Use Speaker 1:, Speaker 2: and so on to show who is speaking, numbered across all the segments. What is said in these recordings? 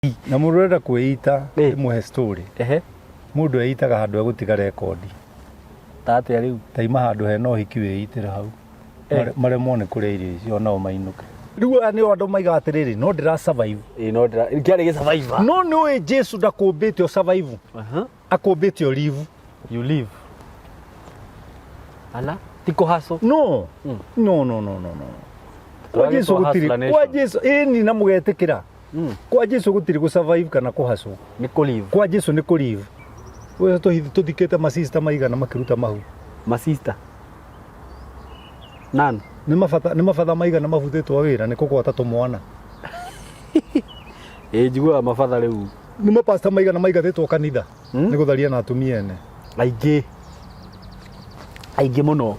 Speaker 1: Na mũndũ ũrenda kwĩita
Speaker 2: Ĩ.
Speaker 1: ĩmũhe story.
Speaker 2: Ehe.
Speaker 1: Mũndũ eitaga handũ egũtiga rekondi.
Speaker 2: Ta atĩa rĩu?
Speaker 1: Taima handũ hena ũhiki wĩitĩre hau.
Speaker 2: Eh.
Speaker 1: Maremwo nĩ kũrĩa irio icio onao mainũke. Rĩu aya nĩo andũ maigaga atĩrĩrĩ, no ndĩra survive.
Speaker 2: Ĩ no ndĩra kĩarĩ gĩ survivor.
Speaker 1: No nĩũĩ Jesu ndakũmbĩte ũ survive.
Speaker 2: Aha.
Speaker 1: Akũmbĩte ũ live.
Speaker 2: You live. Ala, ti kũhustle.
Speaker 1: No.
Speaker 2: Mm.
Speaker 1: No no no no no. Kwa
Speaker 2: Tũragĩtwo
Speaker 1: Jesu
Speaker 2: Hustler
Speaker 1: gũtirĩ kwa
Speaker 2: Nation.
Speaker 1: Jesu ĩni na mũgetĩkĩra.
Speaker 2: Mm.
Speaker 1: Kwa Jesu gũtirĩ gũ survive kana kũ hustle.
Speaker 2: Nĩ kũ live.
Speaker 1: Kwa Jesu nĩ kũ live. We tũthikĩte masista maigana makĩruta mahu.
Speaker 2: Masista. None.
Speaker 1: Nĩ mabata nĩ mabatha maigana mabutĩtwo wĩra nĩ kũgwata tũmwana.
Speaker 2: Ĩ njiguaga mabatha rĩu.
Speaker 1: Nĩ mapasta maigana maingatĩtwo kanitha
Speaker 2: Mm.
Speaker 1: nĩ gũtharia na atumia ene.
Speaker 2: Aingĩ. Aingĩ mũno.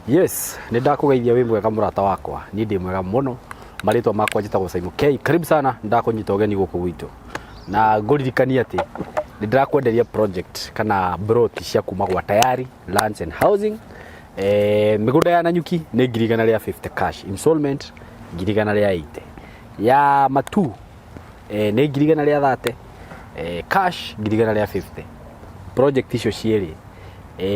Speaker 2: Yes, nĩ ndakũgeithia wĩ mwega mũrata wakwa. Niĩ ndĩ mwega mũno. Marĩtwa makwa njĩtagwo Simon K. Karibu sana, nĩ ndakũnyita ũgeni gũkũ gwitũ. Na ngũririkanie atĩ nĩ ndĩrakwenderia project kana broti cia kuma gwa Tayari Lands and Housing. Mĩgũnda ya Nanyuki nĩ 150,000 cash, installment 180,000. Ya Matu nĩ 130,000, cash 150,000. Project icio cierĩ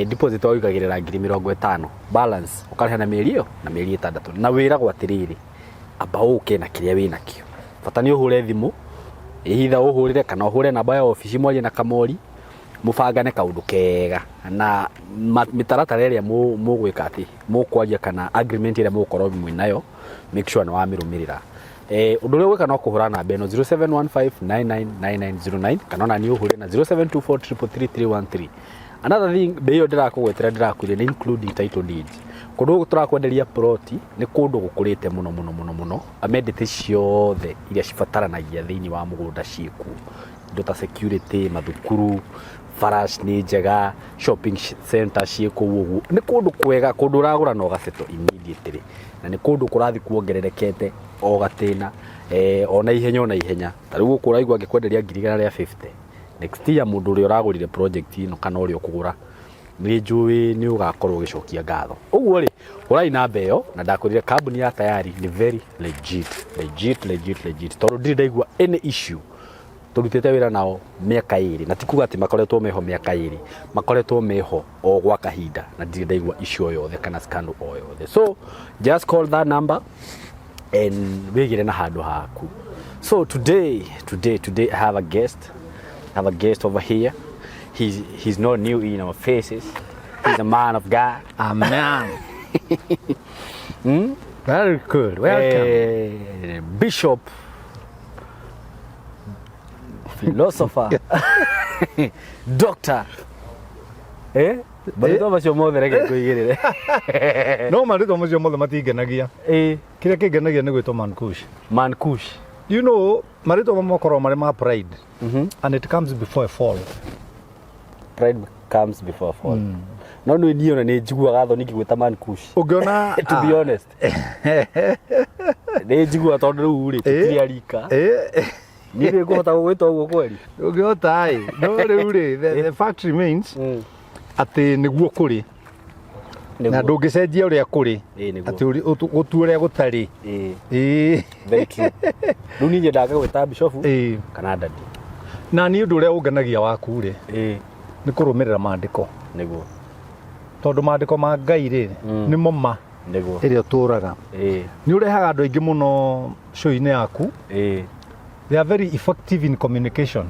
Speaker 2: deposit wĩigagĩrĩra 50,000, balance ũkarĩha na mĩeri ĩyo na mĩeri 6. Na wĩragwo atĩrĩrĩ, amba ũke na kĩrĩa wĩnakĩo. Bata nĩ ũhũre thimũ, either ũhũrĩre kana ũhũre namba ya obici mwarie na Kamori, mũbangane kaũndũ kega na mĩtaratara ĩrĩa mũgwĩka atĩ mũkwaria kana agreement ĩrĩa mũgũkorwo mwĩnayo, make sure nĩ wamĩrũmĩrĩra. Ũndũ ũrĩa ũgwĩka no kũhũra namba ĩno 0715999909 kana ona niĩ ũhũre na 0724333313. Another thing, mbei ĩyo ndĩrakũgwetera ndĩrakwĩrire nĩ including title deeds. Kũndũ gũkũ tũrakwenderia ploti nĩ kũndũ gũkũrĩte mũno mũno mũno mũno, amendete ciothe iria cibataranagia thĩinĩ wa mũgũnda ciĩkuo, indo ta security, mathukuru, bara nĩ njega, shopping center ciĩ kũu ũguo. Nĩ kũndũ kwega, kũndũ ũragũra na ũgasettle immediately. Na nĩ kũndũ kũrathiĩ kuongererekete o gatĩna, ona ihenya ona ihenya. Ta rĩu gũkũ ũraigua ngĩkwenderia 150,000. Next year mũndũ ũrĩa ũragũrire project ĩno kana ũrĩa ũkũgũra, nĩ njũĩ nĩ ũgakorwo ũgĩcokia ngatho. Ũguo rĩ, hũrai namba ĩyo na ndakwĩrire kambuni ya Tayari nĩ very legit, legit, legit, legit. Tondũ ndirĩ ndaigua any issue. Tũrutĩte wĩra nao mĩaka 2 na ti kuga atĩ makoretwo meho mĩaka 2, makoretwo meho o gwa kahinda na ndirĩ ndaigua issue o yothe kana scandal o yothe. So just call that number and wĩgĩre na handũ haku. So today I have a guest. I have a guest over here. He's not new in our faces. He's a man of God.
Speaker 1: Amen. Very good. Welcome.
Speaker 2: Bishop, philosopher, doctor. Marĩtwa macio mothe reke ngũigĩrĩre.
Speaker 1: No marĩtwa macio mothe matingenagia. Kĩrĩa kĩngenagia nĩ gwĩtwo Man Kush.
Speaker 2: Man Kush.
Speaker 1: You know, marĩtwa mamwe makoragwo marĩ ma pride. And it comes before a fall.
Speaker 2: Pride comes before a fall. No nĩ niĩ ona nĩ njiguaga thoni ngĩgwĩta Man Kush.
Speaker 1: Ũngĩona
Speaker 2: To be honest. Nĩ njiguaga tondũ rĩu rĩ tũtirĩ arika. Niĩ nĩ ngũhota gũgwĩta ũguo kweri?
Speaker 1: Ũngĩhota ĩ. No rĩu rĩ, the fact remains atĩ nĩguo kũrĩ. Na ndũngĩcenjia ũrĩa kũrĩ.
Speaker 2: Nĩguo.
Speaker 1: Atĩ gũtue ũrĩa gũtarĩ. Ĩ.
Speaker 2: Very true. Rĩu niĩ nyendaga gwĩta Bishop kana Daddy.
Speaker 1: Na niĩ ũndũ ũrĩa ũngenagia waku rĩ, nĩ kũrũmĩrĩra maandĩko.
Speaker 2: Nĩguo.
Speaker 1: Tondũ maandĩko ma Ngai rĩ, nĩmo ma
Speaker 2: Nĩguo.
Speaker 1: ĩrĩa ũtũraga. Nĩ ũrehaga andũ aingĩ mũno show-inĩ yaku. They are very effective in communication.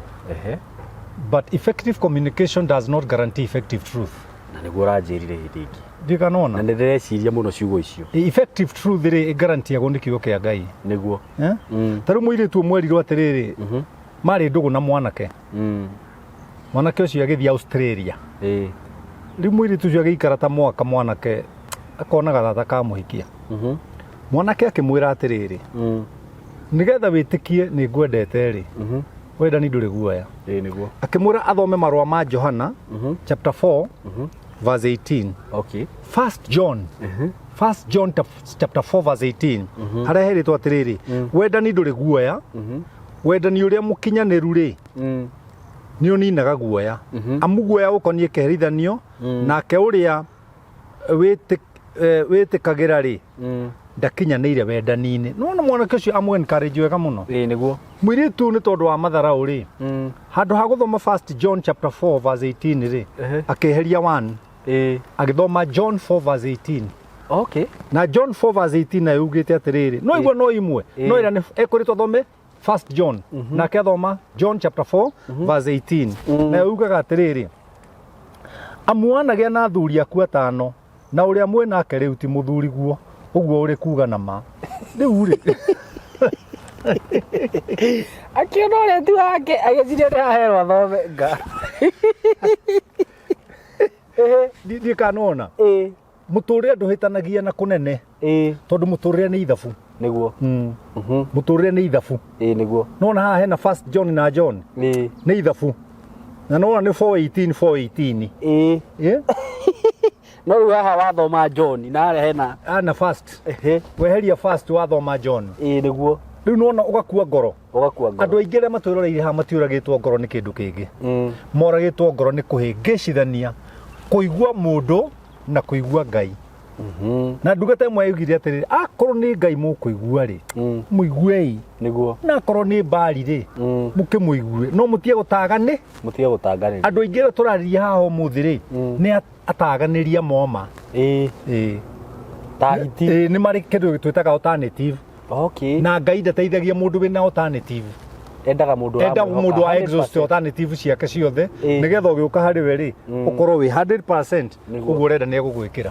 Speaker 1: But effective communication does not guarantee effective truth.
Speaker 2: Na nĩguo ũranjĩrire hĩndĩ ĩngĩ.
Speaker 1: Ndikanona.
Speaker 2: Na nĩ ndĩreciria mũno ciugo icio.
Speaker 1: Effective truth rĩ ĩgarantiagwo nĩ kiugo kĩa Ngai.
Speaker 2: Nĩguo.
Speaker 1: Ta rĩu mũirĩtu ũmwe erirwo atĩrĩrĩ, marĩ ndũgũ na mwanake. Mwanake ũcio agĩthiĩ Australia. Rĩu mũirĩtu ũcio agĩikara ta mwaka mwanake akonaga tata kamũhikia. Mwanake akĩmwĩra atĩrĩrĩ, nĩgetha wĩtĩkie nĩ ngwendete rĩ, wendani ndũrĩ guoya.
Speaker 2: Nĩguo.
Speaker 1: Akĩmwĩra athome marũa ma Johana chapter 4 verse 18. First John. First John chapter 4 verse 18. Harĩa herĩtwo atĩrĩrĩ, wendani ndũrĩ guoya, wendani ũrĩa mũkinyanĩru rĩ, Nĩ ũninaga guoya, amu guoya ũkoniĩ kĩherithanio, nake ũrĩa wĩtĩkagĩra rĩ, ndakinyanĩire wendani-inĩ. Nĩwona mwanake ũcio amũ encourage wega mũno.
Speaker 2: Ĩĩ nĩguo.
Speaker 1: Mũirĩtu nĩ tondũ wa matharaũ rĩ, handũ ha gũthoma First John chapter 4 verse 18 rĩ, akĩeheria 1, agĩthoma John 4 verse 18. Na John 4 verse 18 nayo yugĩte atĩrĩrĩ, no igua no imwe, no ĩrĩa nĩ ekũrĩtwo thome First John, nake athoma John chapter 4 verse 18, nayo yugaga atĩrĩrĩ, amu wanagĩa na athuri aku atano, na ũrĩa mwĩ nake rĩu ti mũthuri guo, ũguo ũrĩ kuga na ma. Rĩu rĩ,
Speaker 2: Akiona ũrĩa tu wake agĩciria nĩ aherwo athome nga.
Speaker 1: Ndiĩ kana nĩwona mũtũrĩre ndũhĩtanagia na kũnene, tondũ mũtũrĩre nĩ ithabu.
Speaker 2: Nĩguo.
Speaker 1: Mũtũrĩre nĩ ithabu.
Speaker 2: Ĩĩ nĩguo.
Speaker 1: Nona haha hena First John na John, nĩ ithabu, na nona nĩ 418 418. Ĩ?
Speaker 2: No rĩu haha wathoma John na harĩa hena
Speaker 1: Ah, na first weheria first wathoma John.
Speaker 2: Ĩĩ nĩguo.
Speaker 1: Rĩu nona ũgakua ngoro.
Speaker 2: Ũgakua ngoro.
Speaker 1: Andũ aingĩ arĩa matwĩroreire haha matiũragĩtwo ngoro nĩ kĩndũ kĩngĩ, moragĩtwo ngoro nĩ kũhĩngĩcithania kũigua mũndũ na kũigua Ngai. Na ndungata ĩmwe yaugire atĩrĩrĩ, akorwo nĩ Ngai mũkũigua rĩ, mũiguei, na akorwo nĩ mbari rĩ, mũkĩmũigue, no mũtige gũtagani.
Speaker 2: Mũtige gũtanganĩria.
Speaker 1: Andũ aingĩ arĩa tũrarĩria haha ũmũthĩ rĩ, nĩ ataganĩria moma. Ĩĩ.
Speaker 2: Ta hiti.
Speaker 1: Ĩĩ, nĩ marĩ kĩndũ twĩtaga alternative. Na Ngai ndateithagia mũndũ wĩna alternative.
Speaker 2: Endaga mũndũ
Speaker 1: enda mũndũ wa exhaust alternative ciake ciothe, nĩgetha ũgĩũka harĩ we rĩ, ũkorwo wĩ 100% ũguo ũrenda nĩ egũgwĩkĩra.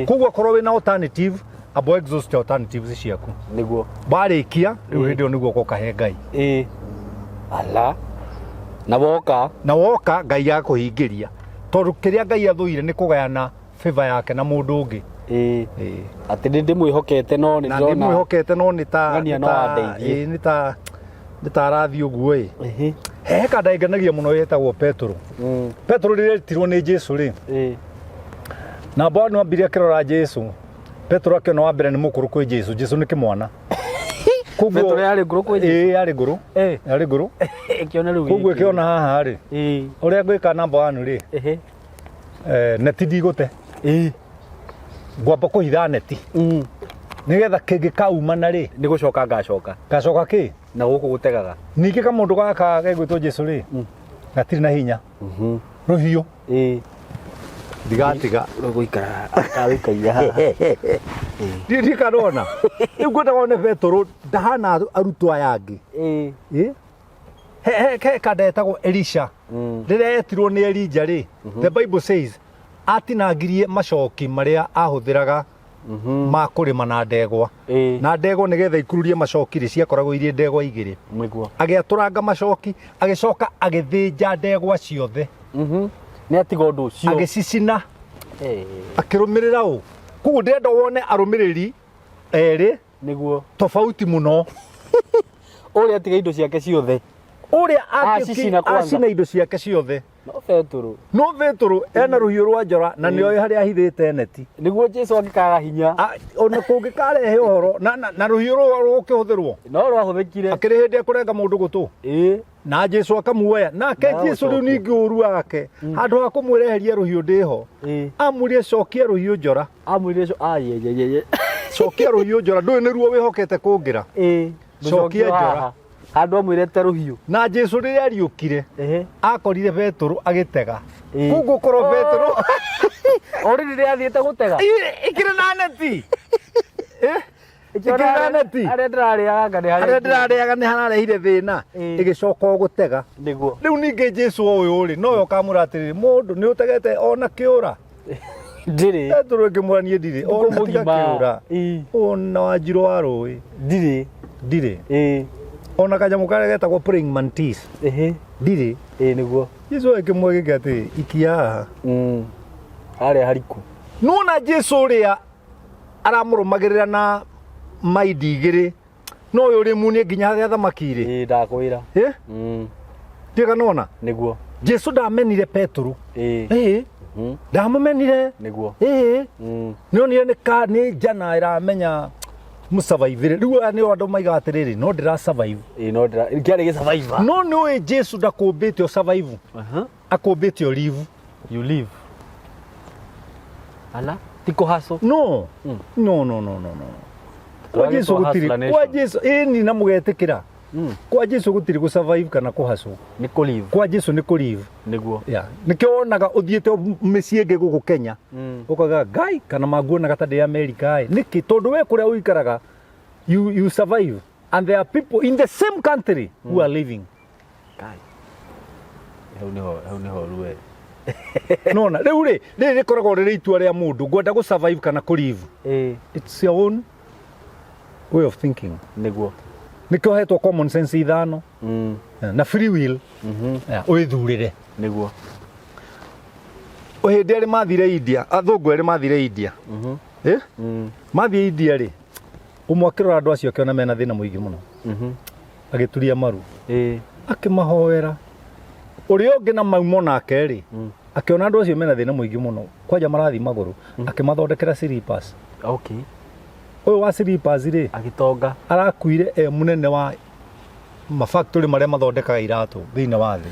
Speaker 1: Koguo akorwo wĩna alternative, amba exhaust alternatives ciaku. Warĩkia rĩu, hĩndĩ ĩyo nĩguo ũgoka he Ngai.
Speaker 2: Ĩĩ. Ala. Na woka.
Speaker 1: Na woka, Ngai akũhingĩria, tondũ kĩrĩa Ngai athũire nĩ kũgayana favor yake na mũndũ ũngĩ. Ĩĩ.
Speaker 2: Atĩ nĩ ndĩmwĩhokete no nĩ
Speaker 1: Na
Speaker 2: ndĩrona.
Speaker 1: ndĩmwĩhokete no nĩ ta
Speaker 2: Ng'ania
Speaker 1: nĩ
Speaker 2: no
Speaker 1: ta
Speaker 2: andeithie.
Speaker 1: ĩĩ, nĩ ta arathiĩ ũguo ĩ. He kanda ĩngenagia mũno ĩtagwo Petũrũ. Petũrũ rĩrĩa etirwo nĩ Jesu rĩ, na Bwana ambire akĩrora Jesu, Petũrũ akĩona wa mbere nĩ mũkũrũ kwĩ Jesu. Jesu nĩ kĩmwana. Koguo
Speaker 2: Petũrũ yarĩ ngũrũ kwĩ Jesu?
Speaker 1: Ĩĩ, yarĩ ngũrũ. Yarĩ ngũrũ.
Speaker 2: Ĩkĩona rĩu.
Speaker 1: Koguo ĩkĩona haha rĩ, ũrĩa ngwĩka namba wanu rĩ, neti ndigũte, ngwamba kũhitha neti, nĩgetha kĩngĩkaumana rĩ,
Speaker 2: Nĩ gũcoka ngacoka.
Speaker 1: Gacoka kĩ.
Speaker 2: Na gũkũ gũtegaga.
Speaker 1: Ningĩ kamũndũ gaka gegwĩtwo Jesu rĩ, gatirĩ na hinya, rũhiũ ndigatiga.
Speaker 2: Rũgũikara karũikaire haha.
Speaker 1: Ndiĩ kanona rĩu ngwenda wone Petũrũ ndahana arutwo aya angĩ. Ĩ? He kanda etagwo Elisha. Rĩrĩa etirwo nĩ Elija rĩ, the Bible says atinangirie macoki marĩa ahũthĩraga ma kũrĩma na ndegwa. Na ndegwa nĩgetha ikururie macoki rĩ, ciakoragwo irĩ ndegwa igĩrĩ. Agĩatũranga macoki, agĩcoka agĩthĩnja ndegwa ciothe.
Speaker 2: Nĩ atiga ũndũ ũcio.
Speaker 1: Agĩcicina, akĩrũmĩrĩra ũ. Koguo ndĩrenda wone arũmĩrĩri erĩ tofauti mũno.
Speaker 2: Ũrĩa atiga indo ciake ciothe.
Speaker 1: Ũrĩa
Speaker 2: Acicina kwanza.
Speaker 1: Acina indo ciake ciothe.
Speaker 2: No Petũrũ.
Speaker 1: No Petũrũ ena rũhiũ rwa njora na nĩoĩ harĩa ahithĩte neti.
Speaker 2: Nĩguo Jesu angĩkaga hinya.
Speaker 1: Ona kũngĩkarehe ũhoro na rũhiũ rũu rũkĩhũthĩrwo.
Speaker 2: No rwahũthĩkire.
Speaker 1: Akĩrĩ hĩndĩ ekũrenga mũndũ gũtũ. Na Jesu akamuoya nake.
Speaker 2: Na
Speaker 1: Jesu rĩu
Speaker 2: gũcokia.
Speaker 1: ningĩ ũru wake, handũ ha kũmwĩra eheria rũhiũ ndĩho, amwĩrire cokia rũhiũ njora.
Speaker 2: Amwĩrire ayeyeyeye.
Speaker 1: Cokia rũhiũ njora, ndũĩ nĩruo wĩhokete kũngĩra. Cokia njora.
Speaker 2: Handũ amwĩrete rũhiũ.
Speaker 1: Na Jesu rĩrĩa ariũkire, akorire Petũrũ agĩtega. Koguo korwo Petũrũ
Speaker 2: Already nĩ athiĩte gũtega.
Speaker 1: Ĩkĩrĩ na neti. Ĩkĩrĩ na neti.
Speaker 2: Harĩa ndĩrarĩaga nga nĩ
Speaker 1: harĩa ndĩrarĩaga nĩ hararehire thĩna. Ĩgĩcoka o gũtega. Rĩu ningĩ Jesu ũyũ rĩ, nowe ũkamwĩra atĩrĩrĩ, mũndũ nĩ ũtegete ona kĩũra?
Speaker 2: Ndirĩ.
Speaker 1: Petũrũ ĩngĩmwĩra niĩ ndirĩ ona tiga
Speaker 2: Mũgima.
Speaker 1: kĩũra, ona wanjirũ wa rũĩ.
Speaker 2: Ndirĩ.
Speaker 1: Ndirĩ ona kanyamũ karĩa getagwo praying mantis. Ndirĩ.
Speaker 2: Ĩĩ nĩguo.
Speaker 1: Jesu ĩkĩmwe gĩke atĩ ikia haha.
Speaker 2: Harĩa hariku.
Speaker 1: Nona Jesu ũrĩa aramũrũmagĩrĩra na maindi igĩrĩ, no ũyũ ũrĩ munie nginya harĩa thamaki irĩ.
Speaker 2: Ĩĩ, ndakwĩra.
Speaker 1: Ĩ? Ndiga nona Jesu ndamenire Petũrũ. Ĩĩ, ndamũmenire. Ĩĩ, nĩonire nĩ ka nĩ njana ĩramenya. Mũsurvive rĩu aya nĩo andũ maigaga atĩrĩrĩ, no ndĩra survive.
Speaker 2: Ĩĩ, no ndĩra kĩarĩ gĩ survivor.
Speaker 1: No nĩ ũĩ Jesu ndakũmbĩte ũ survive, akũmbĩte ũ live.
Speaker 2: You live. Ala, ti kũhustle.
Speaker 1: No. No, no, no, no, no, kwa Jesu
Speaker 2: Tũragĩtwo
Speaker 1: gũtirĩ
Speaker 2: Hustler
Speaker 1: kwa
Speaker 2: Nation.
Speaker 1: Jesu ĩni na mũgetĩkĩra kwa Jesu gũtirĩ gũ survive kana kũ hustle.
Speaker 2: Nĩ kũ live.
Speaker 1: Kwa Jesu nĩ kũ live.
Speaker 2: Nĩguo.
Speaker 1: Yeah. Nĩkĩo wonaga ũthiĩte mĩciĩ ĩngĩ gũkũ Kenya, ũkauga ngai kana manguonaga ta ndĩ Amerika ĩ nĩkĩ? Tondũ we kũrĩa ũikaraga you survive and there are people in the same country who are living.
Speaker 2: Kai. Hau nĩho, hau nĩho ruwe.
Speaker 1: Nona rĩu rĩ, rĩrĩ rĩkoragwo rĩrĩ itua rĩa mũndũ, ngwenda gũ survive kana kũ live. It's your own way of thinking.
Speaker 2: Nĩguo.
Speaker 1: Nĩkĩo hetwo common sense ithano na free will. Yeah, wĩthurĩre.
Speaker 2: Nĩguo.
Speaker 1: Hĩndĩ erĩ mathire India, athũngũ erĩ mathire India. Eh? Mathiĩ India rĩ, ũmwe akĩrora andũ acio akĩona mena thĩna mũingĩ mũno, agĩturia maru, akĩmahoera. Ũrĩa ũngĩ na maumo nake rĩ, akĩona andũ acio mena thĩna mũingĩ mũno, kwanja marathiĩ magũrũ, akĩmathondekera slippers. Ũyũ wa slippers rĩ,
Speaker 2: Agĩtonga.
Speaker 1: Arakuire e mũnene wa mafactory marĩa mathondekaga iratũ thĩinĩ wa thĩ.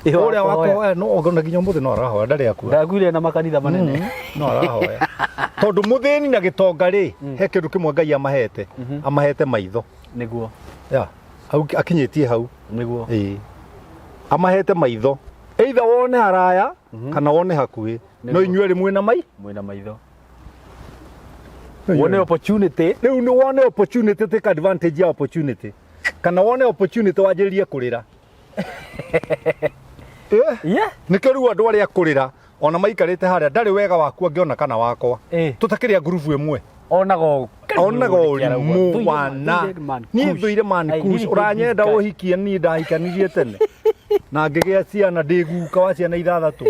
Speaker 2: Ĩyo
Speaker 1: Ũrĩa
Speaker 2: wa kũhoya.
Speaker 1: wakũhoya no ona nginya ũmũthĩ no arahoya, ndarĩ akua.
Speaker 2: Ndakuire na makanitha manene.
Speaker 1: No arahoya tondũ mũthĩni na gĩtonga rĩ, he kĩndũ kĩmwe Ngai amahete, amahete maitho.
Speaker 2: Nĩguo.
Speaker 1: Ya hau akinyĩtie hau.
Speaker 2: Nĩguo.
Speaker 1: Ĩĩ, amahete maitho, either wone haraya kana wone hakuhĩ, no inyuĩ erĩ mwĩna mai
Speaker 2: Mwĩna maitho.
Speaker 1: No inyuĩ
Speaker 2: Wone opportunity.
Speaker 1: Rĩu nĩ wone opportunity, take advantage ya opportunity, kana wone opportunity wanjĩrĩrie kũrĩra. Eh? Nĩkĩo rĩu andũ arĩa kũrĩra ona maikarĩte harĩa ndarĩ wega waku angĩona kana wakwa, tũtakĩrĩa ngurubu ĩmwe.
Speaker 2: Onaga o
Speaker 1: Onaga ũrimũ wana niĩ thũire man kush ũranyenda ũhikie. Niĩ ndahikanirie tene na ngĩgĩa ciana, ndĩ guka wa ciana ithathatũ,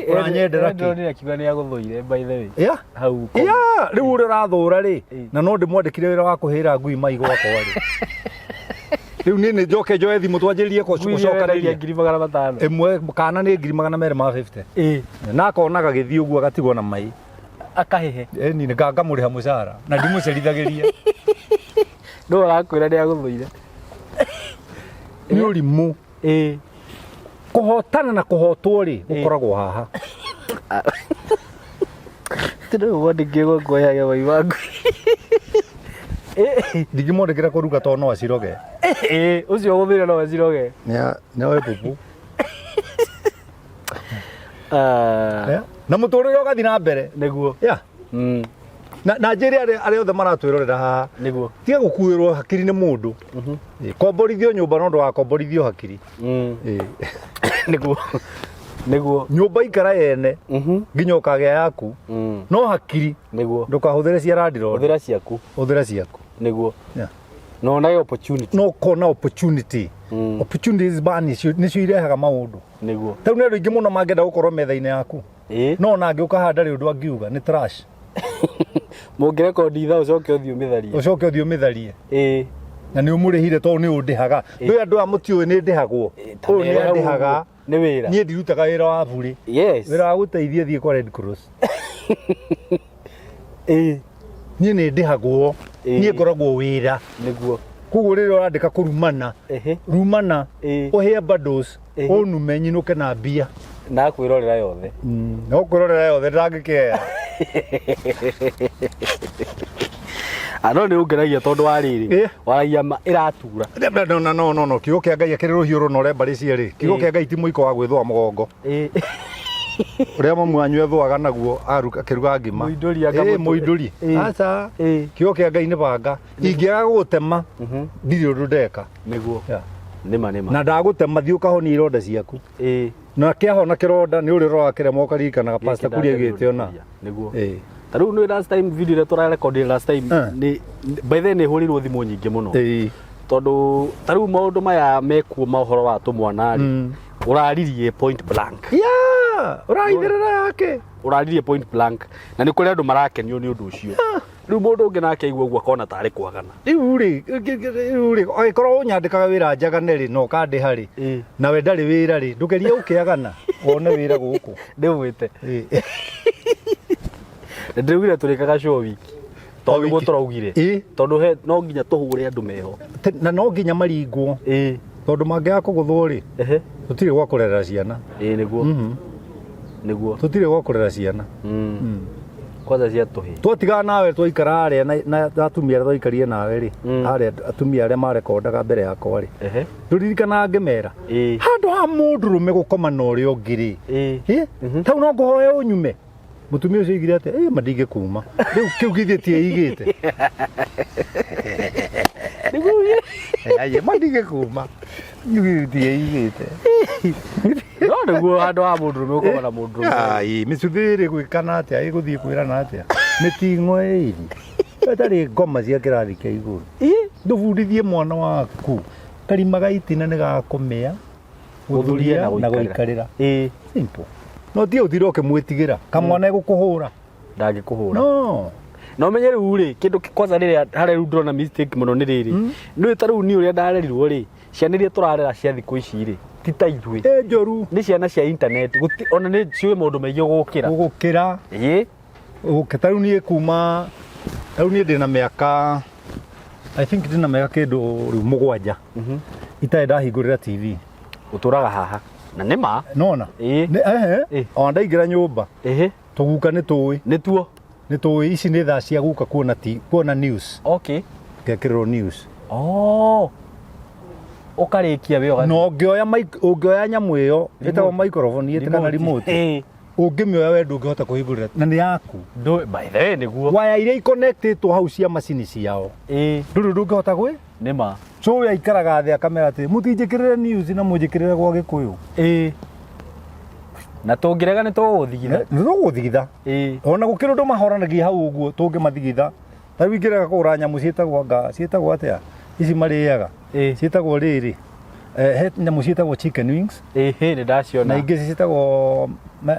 Speaker 1: ũranyendera kĩ?
Speaker 2: Ndĩronire akiuga nĩ agũthũire, by the way. Hau.
Speaker 1: Ya rĩu ũrĩa ũrathũra rĩ, na no ndĩmwandĩkire wĩra wa kũhĩra ngui mai gwakwa rĩ, rĩu niĩ nĩ njoke njoe thimũ twanjĩrĩrie gũcokanĩria.
Speaker 2: 500,000.
Speaker 1: Ĩmwe kana nĩ 250,000. Na akonaga gĩthiĩ ũguo agatigwo na mai.
Speaker 2: Akahehe.
Speaker 1: Ĩni ngamũrĩha mũcara na ndimũcerithagĩria.
Speaker 2: No arakwĩra nĩ agũthũire.
Speaker 1: Nĩ ũrimũ. Kũhotana na kũhotwo rĩ, gũkoragwo haha.
Speaker 2: Tĩrĩ mwandĩkire gwakuoyaga mai waku.
Speaker 1: Ndingĩmwandĩkĩra kũruga tondũ no aciroge.
Speaker 2: Ĩĩ, ũcio ũgũthũire no aciroge.
Speaker 1: Nĩoe pupu.
Speaker 2: Ah,
Speaker 1: Yeah. Na mũtũrĩre ũgathiĩ na mbere.
Speaker 2: Nĩguo.
Speaker 1: Yeah. Na njĩre arĩa othe maratwĩrorera haha,
Speaker 2: Nĩguo.
Speaker 1: tiga gũkuĩrwo hakiri nĩ mũndũ. Ĩ, komborithio nyũmba no ndũgakomborithio hakiri. Ĩ.
Speaker 2: Nĩguo, nĩguo.
Speaker 1: Nyũmba ikara yene nginya ũkagĩa yaku, no hakiri ndũkahũthĩre cia landlord.
Speaker 2: Hũthĩra ciaku.
Speaker 1: Hũthĩra ciaku.
Speaker 2: Nĩguo. Na wonage opportunity.
Speaker 1: No kona opportunity. Opportunities ba nĩcio irehaga maũndũ.
Speaker 2: Nĩguo.
Speaker 1: Tarĩu nĩ andũ aingĩ mũno mangĩenda gũkorwo metha-inĩ yaku, no ona angĩũka haha ndarĩ ũndũ angiuga, nĩ trash.
Speaker 2: Mũngĩrekondi ithaa ũcoke ũthiĩ ũmĩtharie.
Speaker 1: Ũcoke ũthiĩ ũmĩtharie. Na nĩ ũmũrĩhire tondũ nĩ ũndĩhaga. Rĩu andũ aya mũtiũĩ nĩ ndĩhagwo.
Speaker 2: Ta
Speaker 1: Ũyũ nĩ
Speaker 2: wĩra hau
Speaker 1: andĩhaga.
Speaker 2: ũguo. Nĩ wĩra.
Speaker 1: Niĩ ndirutaga wĩra wa burĩ. Wĩra wa gũteithia thiĩ kwa Red Cross. Niĩ nĩ ndĩhagwo. Niĩ ngoragwo wĩra.
Speaker 2: Nĩguo.
Speaker 1: Koguo rĩrĩa ũrandĩka kũrumana, rumana, ũhĩe bundles, ũnume nyinũke na mbia.
Speaker 2: Na kwĩrorera yothe.
Speaker 1: No kwĩrorera yothe ndangĩkĩea.
Speaker 2: Ah, no nĩ ũngenagia tondũ wa rĩrĩ, waragia ma ĩratura.
Speaker 1: No, no, no, no, no, kiugo kĩa Ngai akĩrĩ rũhiũ rũnore mbarĩ cierĩ. Kiugo kĩa Ngai ti mũiko wa gwĩthũa mũgongo ũrĩa mamu wanyu ethũaga naguo akĩruga ngima.
Speaker 2: Mũindũri anga
Speaker 1: Mũindũri. Aca. Kiugo kĩa Ngai nĩ banga, ingĩaga gũgũtema ndirĩ ũndũ ndeka.
Speaker 2: Nĩguo.
Speaker 1: Yeah.
Speaker 2: Nĩma, nĩma.
Speaker 1: Na ndagũtema, thiĩ ũkahonia ironda ciaku. Na kĩahona kĩronda nĩ ũrĩ ũroraga kĩrema ũkaririkanaga pastor kuria augĩte ona.
Speaker 2: Nĩguo. Ta rĩu nĩ last time video ĩrĩa tũrarekondire last time, nĩ by the way nĩ hũrĩirwo thimũ nyingĩ mũno, tondũ ta rĩu maũndũ maya mekuo ma ũhoro wa tũmwana rĩ, ũraririe point blank.
Speaker 1: Yeah, ũraitherera yake.
Speaker 2: Ũraririe point blank na nĩ kũrĩ andũ marakenio nĩ ũndũ ũcio. Rĩu mũndũ ũngĩ nake aigua ũguo akona tarĩ kwagana.
Speaker 1: Rĩu rĩ, angĩkorwo ũnyandĩkaga wĩra njagane rĩ, na ũkandĩha rĩ, nawe ndarĩ wĩra rĩ, ndũgerie ũkĩagana wone wĩra gũkũ.
Speaker 2: Ndĩmwĩte. Ndĩraugire tũrĩkaga show wiki. Tondũ nĩguo
Speaker 1: wiki.
Speaker 2: tũraugire.
Speaker 1: Ĩ.
Speaker 2: Tondũ he no nginya tũhũre andũ meho.
Speaker 1: Na no nginya maringwo.
Speaker 2: Ĩ.
Speaker 1: Tondũ mangĩaga kũgũthwo rĩ,
Speaker 2: Ehe.
Speaker 1: tũtirĩ gwa kũrerera ciana.
Speaker 2: Ĩ nĩguo. Nĩguo.
Speaker 1: Tũtirĩ gwa kũrera ciana.
Speaker 2: Kwanza cia tũhĩ.
Speaker 1: Twatigana nawe twaikara harĩa na atumia arĩa twaikarire nawe rĩ, harĩa atumia arĩa marekondaga mbere yakwa rĩ,
Speaker 2: Ehe.
Speaker 1: ndũririkanaga ngĩmera
Speaker 2: Ĩ.
Speaker 1: handũ ha mũndũrũme gũkoma na ũrĩa ũngĩ rĩ,
Speaker 2: Ĩ.
Speaker 1: ĩ, tau no ngũhoe ũnyume. Mũtumia ũcio oigire atĩa? Ĩ, ma ndingĩkuma. Rĩu kĩu githĩ ti ĩigĩte. Aye, ma ndingĩkuma. Kĩu githĩ ti ĩigĩte.
Speaker 2: No nĩguo handũ ha mũndũrũme gũkoma na mũndũrũme.
Speaker 1: Ai, mĩcuthĩ ĩrĩ gwĩkana atĩa? Ĩgũthiĩ kwĩrana atĩa? Mĩting'o ĩrĩ. Ĩtarĩ ngoma cia kĩrathi kĩa igũrũ. Ndũbundithie mwana waku. Karima ga itina nĩ gakũmĩa,
Speaker 2: Gũthuria
Speaker 1: gũthuria na gũikarĩra.
Speaker 2: Ĩ.
Speaker 1: Simple. No ti ũthire ũkĩmwĩtigĩra. Kamwana egũkũhũra.
Speaker 2: Ndangĩkũhũra.
Speaker 1: No.
Speaker 2: Na ũmenye rĩu rĩ, kĩndũ kwanza rĩrĩa harĩa rĩu ndĩrona mistake mũno nĩ rĩrĩ. Nĩ ta rĩu niĩ ũrĩa ndarerirwo rĩ, ciana iria tũrarera cia thikũ ici rĩ, ti ta ithuĩ.
Speaker 1: Ĩ njũru.
Speaker 2: Nĩ ciana cia internet, gũti ona nĩ ciũĩ maũndũ maingĩ gũkĩra.
Speaker 1: Gũgũkĩra.
Speaker 2: Ĩ.
Speaker 1: Okay, ta rĩu niĩ kuma ta rĩu niĩ ndĩna mĩaka, I think ndĩna mĩaka kĩndũ rĩu 7 itarĩ ndahingũrĩra TV.
Speaker 2: Ũtũraga haha. Na nĩ ma.
Speaker 1: Nona?
Speaker 2: Ĩ.
Speaker 1: Nĩ ehe.
Speaker 2: Ĩ.
Speaker 1: Ona ndaingĩra nyũmba.
Speaker 2: Ĩhĩ.
Speaker 1: Tũguka nĩ tũĩ.
Speaker 2: Nĩtuo.
Speaker 1: Nĩ tũĩ ici nĩ thaa cia guka kuona ti kuona news.
Speaker 2: Okay.
Speaker 1: Ngekĩrĩrwo news.
Speaker 2: Oh. Ũkarĩkia wĩ ũgathiĩ.
Speaker 1: Na ũngĩoya mic ũngĩoya nyamũ ĩyo ĩtagwo microphone ĩtĩ kana remote.
Speaker 2: Ĩ.
Speaker 1: Ũngĩmĩoya we ndũngĩhota kũhingũrĩra na nĩ yaku.
Speaker 2: Ndũ by the way nĩguo.
Speaker 1: Waya iria iconnectĩtwo hau cia macini ciao.
Speaker 2: Ĩ.
Speaker 1: Ndũrĩ ndũngĩhota gwĩ.
Speaker 2: Nĩ ma.
Speaker 1: Cũĩ aikaraga thĩ akamera atĩ mũtinjĩkĩrĩre news na mũnjĩkĩrĩre gwa Gĩkũyũ.
Speaker 2: Ĩ. Na tũngĩrega nĩ tũgũthigitha.
Speaker 1: Nĩ tũgũthigitha.
Speaker 2: Ĩ.
Speaker 1: Ona gũkĩrĩ ũndũ mahoranagia hau ũguo tũngĩmathigitha. Ta rĩu ingĩrega kũgũra nyamũ ciĩtagwo anga ciĩtagwo atĩa? Ici marĩaga.
Speaker 2: Ĩ.
Speaker 1: Ciĩtagwo rĩrĩ. He nyamũ ciĩtagwo chicken wings.
Speaker 2: Ĩ nĩ ndaciona.
Speaker 1: Na ingĩ ciĩtagwo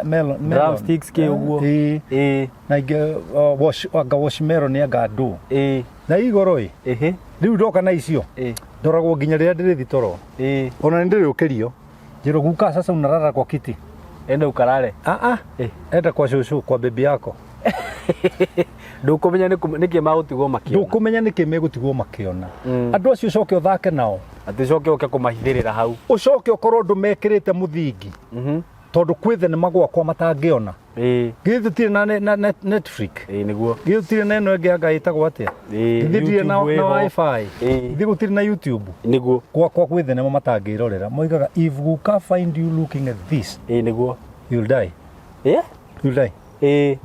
Speaker 1: melon.
Speaker 2: Drumsticks kĩ ũguo.
Speaker 1: Ĩ.
Speaker 2: Ĩ.
Speaker 1: Na ingĩ wash anga wash melon anga ndũ.
Speaker 2: Ĩ.
Speaker 1: Na igoro ĩ.
Speaker 2: Ĩhĩ.
Speaker 1: Rĩu ndoka na icio.
Speaker 2: Ĩ.
Speaker 1: Ndoragwo nginya rĩrĩa ndĩrĩthi toro.
Speaker 2: Ĩ.
Speaker 1: Ona nĩ ndĩrĩũkĩrio. Njĩrwo guka sasa unalala kwa kiti.
Speaker 2: Enda ukarare.
Speaker 1: Ah ah.
Speaker 2: Ĩ.
Speaker 1: Enda kwa cũcũ kwa bibi yako.
Speaker 2: Ndũkũmenya nĩkĩ magũtigwo makĩona.
Speaker 1: Ndũkũmenya nĩkĩ megũtigwo makĩona. Andũ acio ũcoke ũthake nao.
Speaker 2: Atĩ ũcoke ũke kũmahithĩrĩra hau.
Speaker 1: Ũcoke ũkorwo ndũmekĩrĩte mũthingi. Tondũ kwĩ thenema gwakwa matangĩona.
Speaker 2: Ĩ.
Speaker 1: Githĩ tũtirĩ na Netflix.
Speaker 2: Ĩ nĩguo.
Speaker 1: Githĩ tũtirĩ na ĩno ĩngĩ anga ĩtagwo atĩa?
Speaker 2: Ĩ.
Speaker 1: Githĩ tũtirĩ na
Speaker 2: YouTube
Speaker 1: na
Speaker 2: ĩho.
Speaker 1: wifi.
Speaker 2: Ĩ.
Speaker 1: Githĩ gũtirĩ na YouTube.
Speaker 2: Nĩguo.
Speaker 1: Gwakwa kwĩ thenema matangĩrorera. Moigaga if guka find you looking at this,
Speaker 2: Ĩ nĩguo.
Speaker 1: you'll die.
Speaker 2: Ĩ.
Speaker 1: You'll die.
Speaker 2: Ĩ.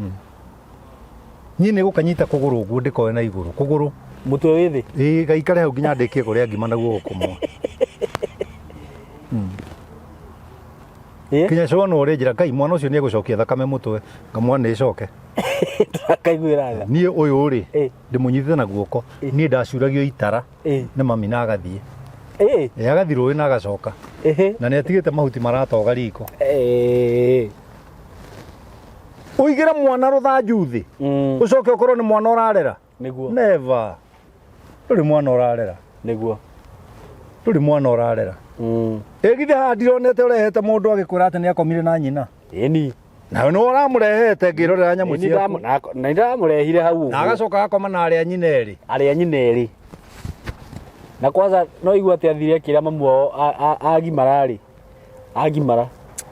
Speaker 1: Niĩ nĩ gũkanyita kũgũrũ ũguo ndĩkoe na igũrũ. Kũgũrũ.
Speaker 2: Mũtwe wĩ thĩ.
Speaker 1: Ĩ gaikare hau nginya ndĩkie kũrĩa ngima na guoko kũmwe.
Speaker 2: Ĩ.
Speaker 1: Kinya cũa no ũrĩ njĩra Ngai mwana ũcio nĩ egũcokia thakame mũtwe ngamwana nĩ ĩcoke.
Speaker 2: Ndakaiguĩra tha.
Speaker 1: Niĩ ũyũ rĩ
Speaker 2: Ĩ.
Speaker 1: ndĩmũnyitĩte na guoko niĩ ndacuragio itara
Speaker 2: Ĩ.
Speaker 1: nĩ mami na agathiĩ.
Speaker 2: Ĩ.
Speaker 1: Ĩ agathiĩ rũĩ na agacoka.
Speaker 2: Ĩhĩ.
Speaker 1: Na nĩ atigĩte mahuti maratoga riko.
Speaker 2: Ĩ.
Speaker 1: Ũigĩre mwana rũthanju thĩ. Ũcoke ũkorwo nĩ mwana ũrarera.
Speaker 2: Nĩguo.
Speaker 1: Never. Ndũrĩ mwana ũrarera.
Speaker 2: Nĩguo.
Speaker 1: Ndũrĩ mwana ũrarera. Ĩ githĩ haha ndironete ũrehete mũndũ agĩkwĩra atĩ nĩ akomire na nyina.
Speaker 2: Ĩni.
Speaker 1: Nawe nĩ ũramũrehete ngĩrorera nyamũ ciaku.
Speaker 2: Na ndamũrehire hau ũguo.
Speaker 1: Na agacoka agakoma na arĩa nyina erĩ.
Speaker 2: Arĩa nyina erĩ. Na kwanza no igua atĩ athire akĩra mamu wao agimara rĩ. Agimara.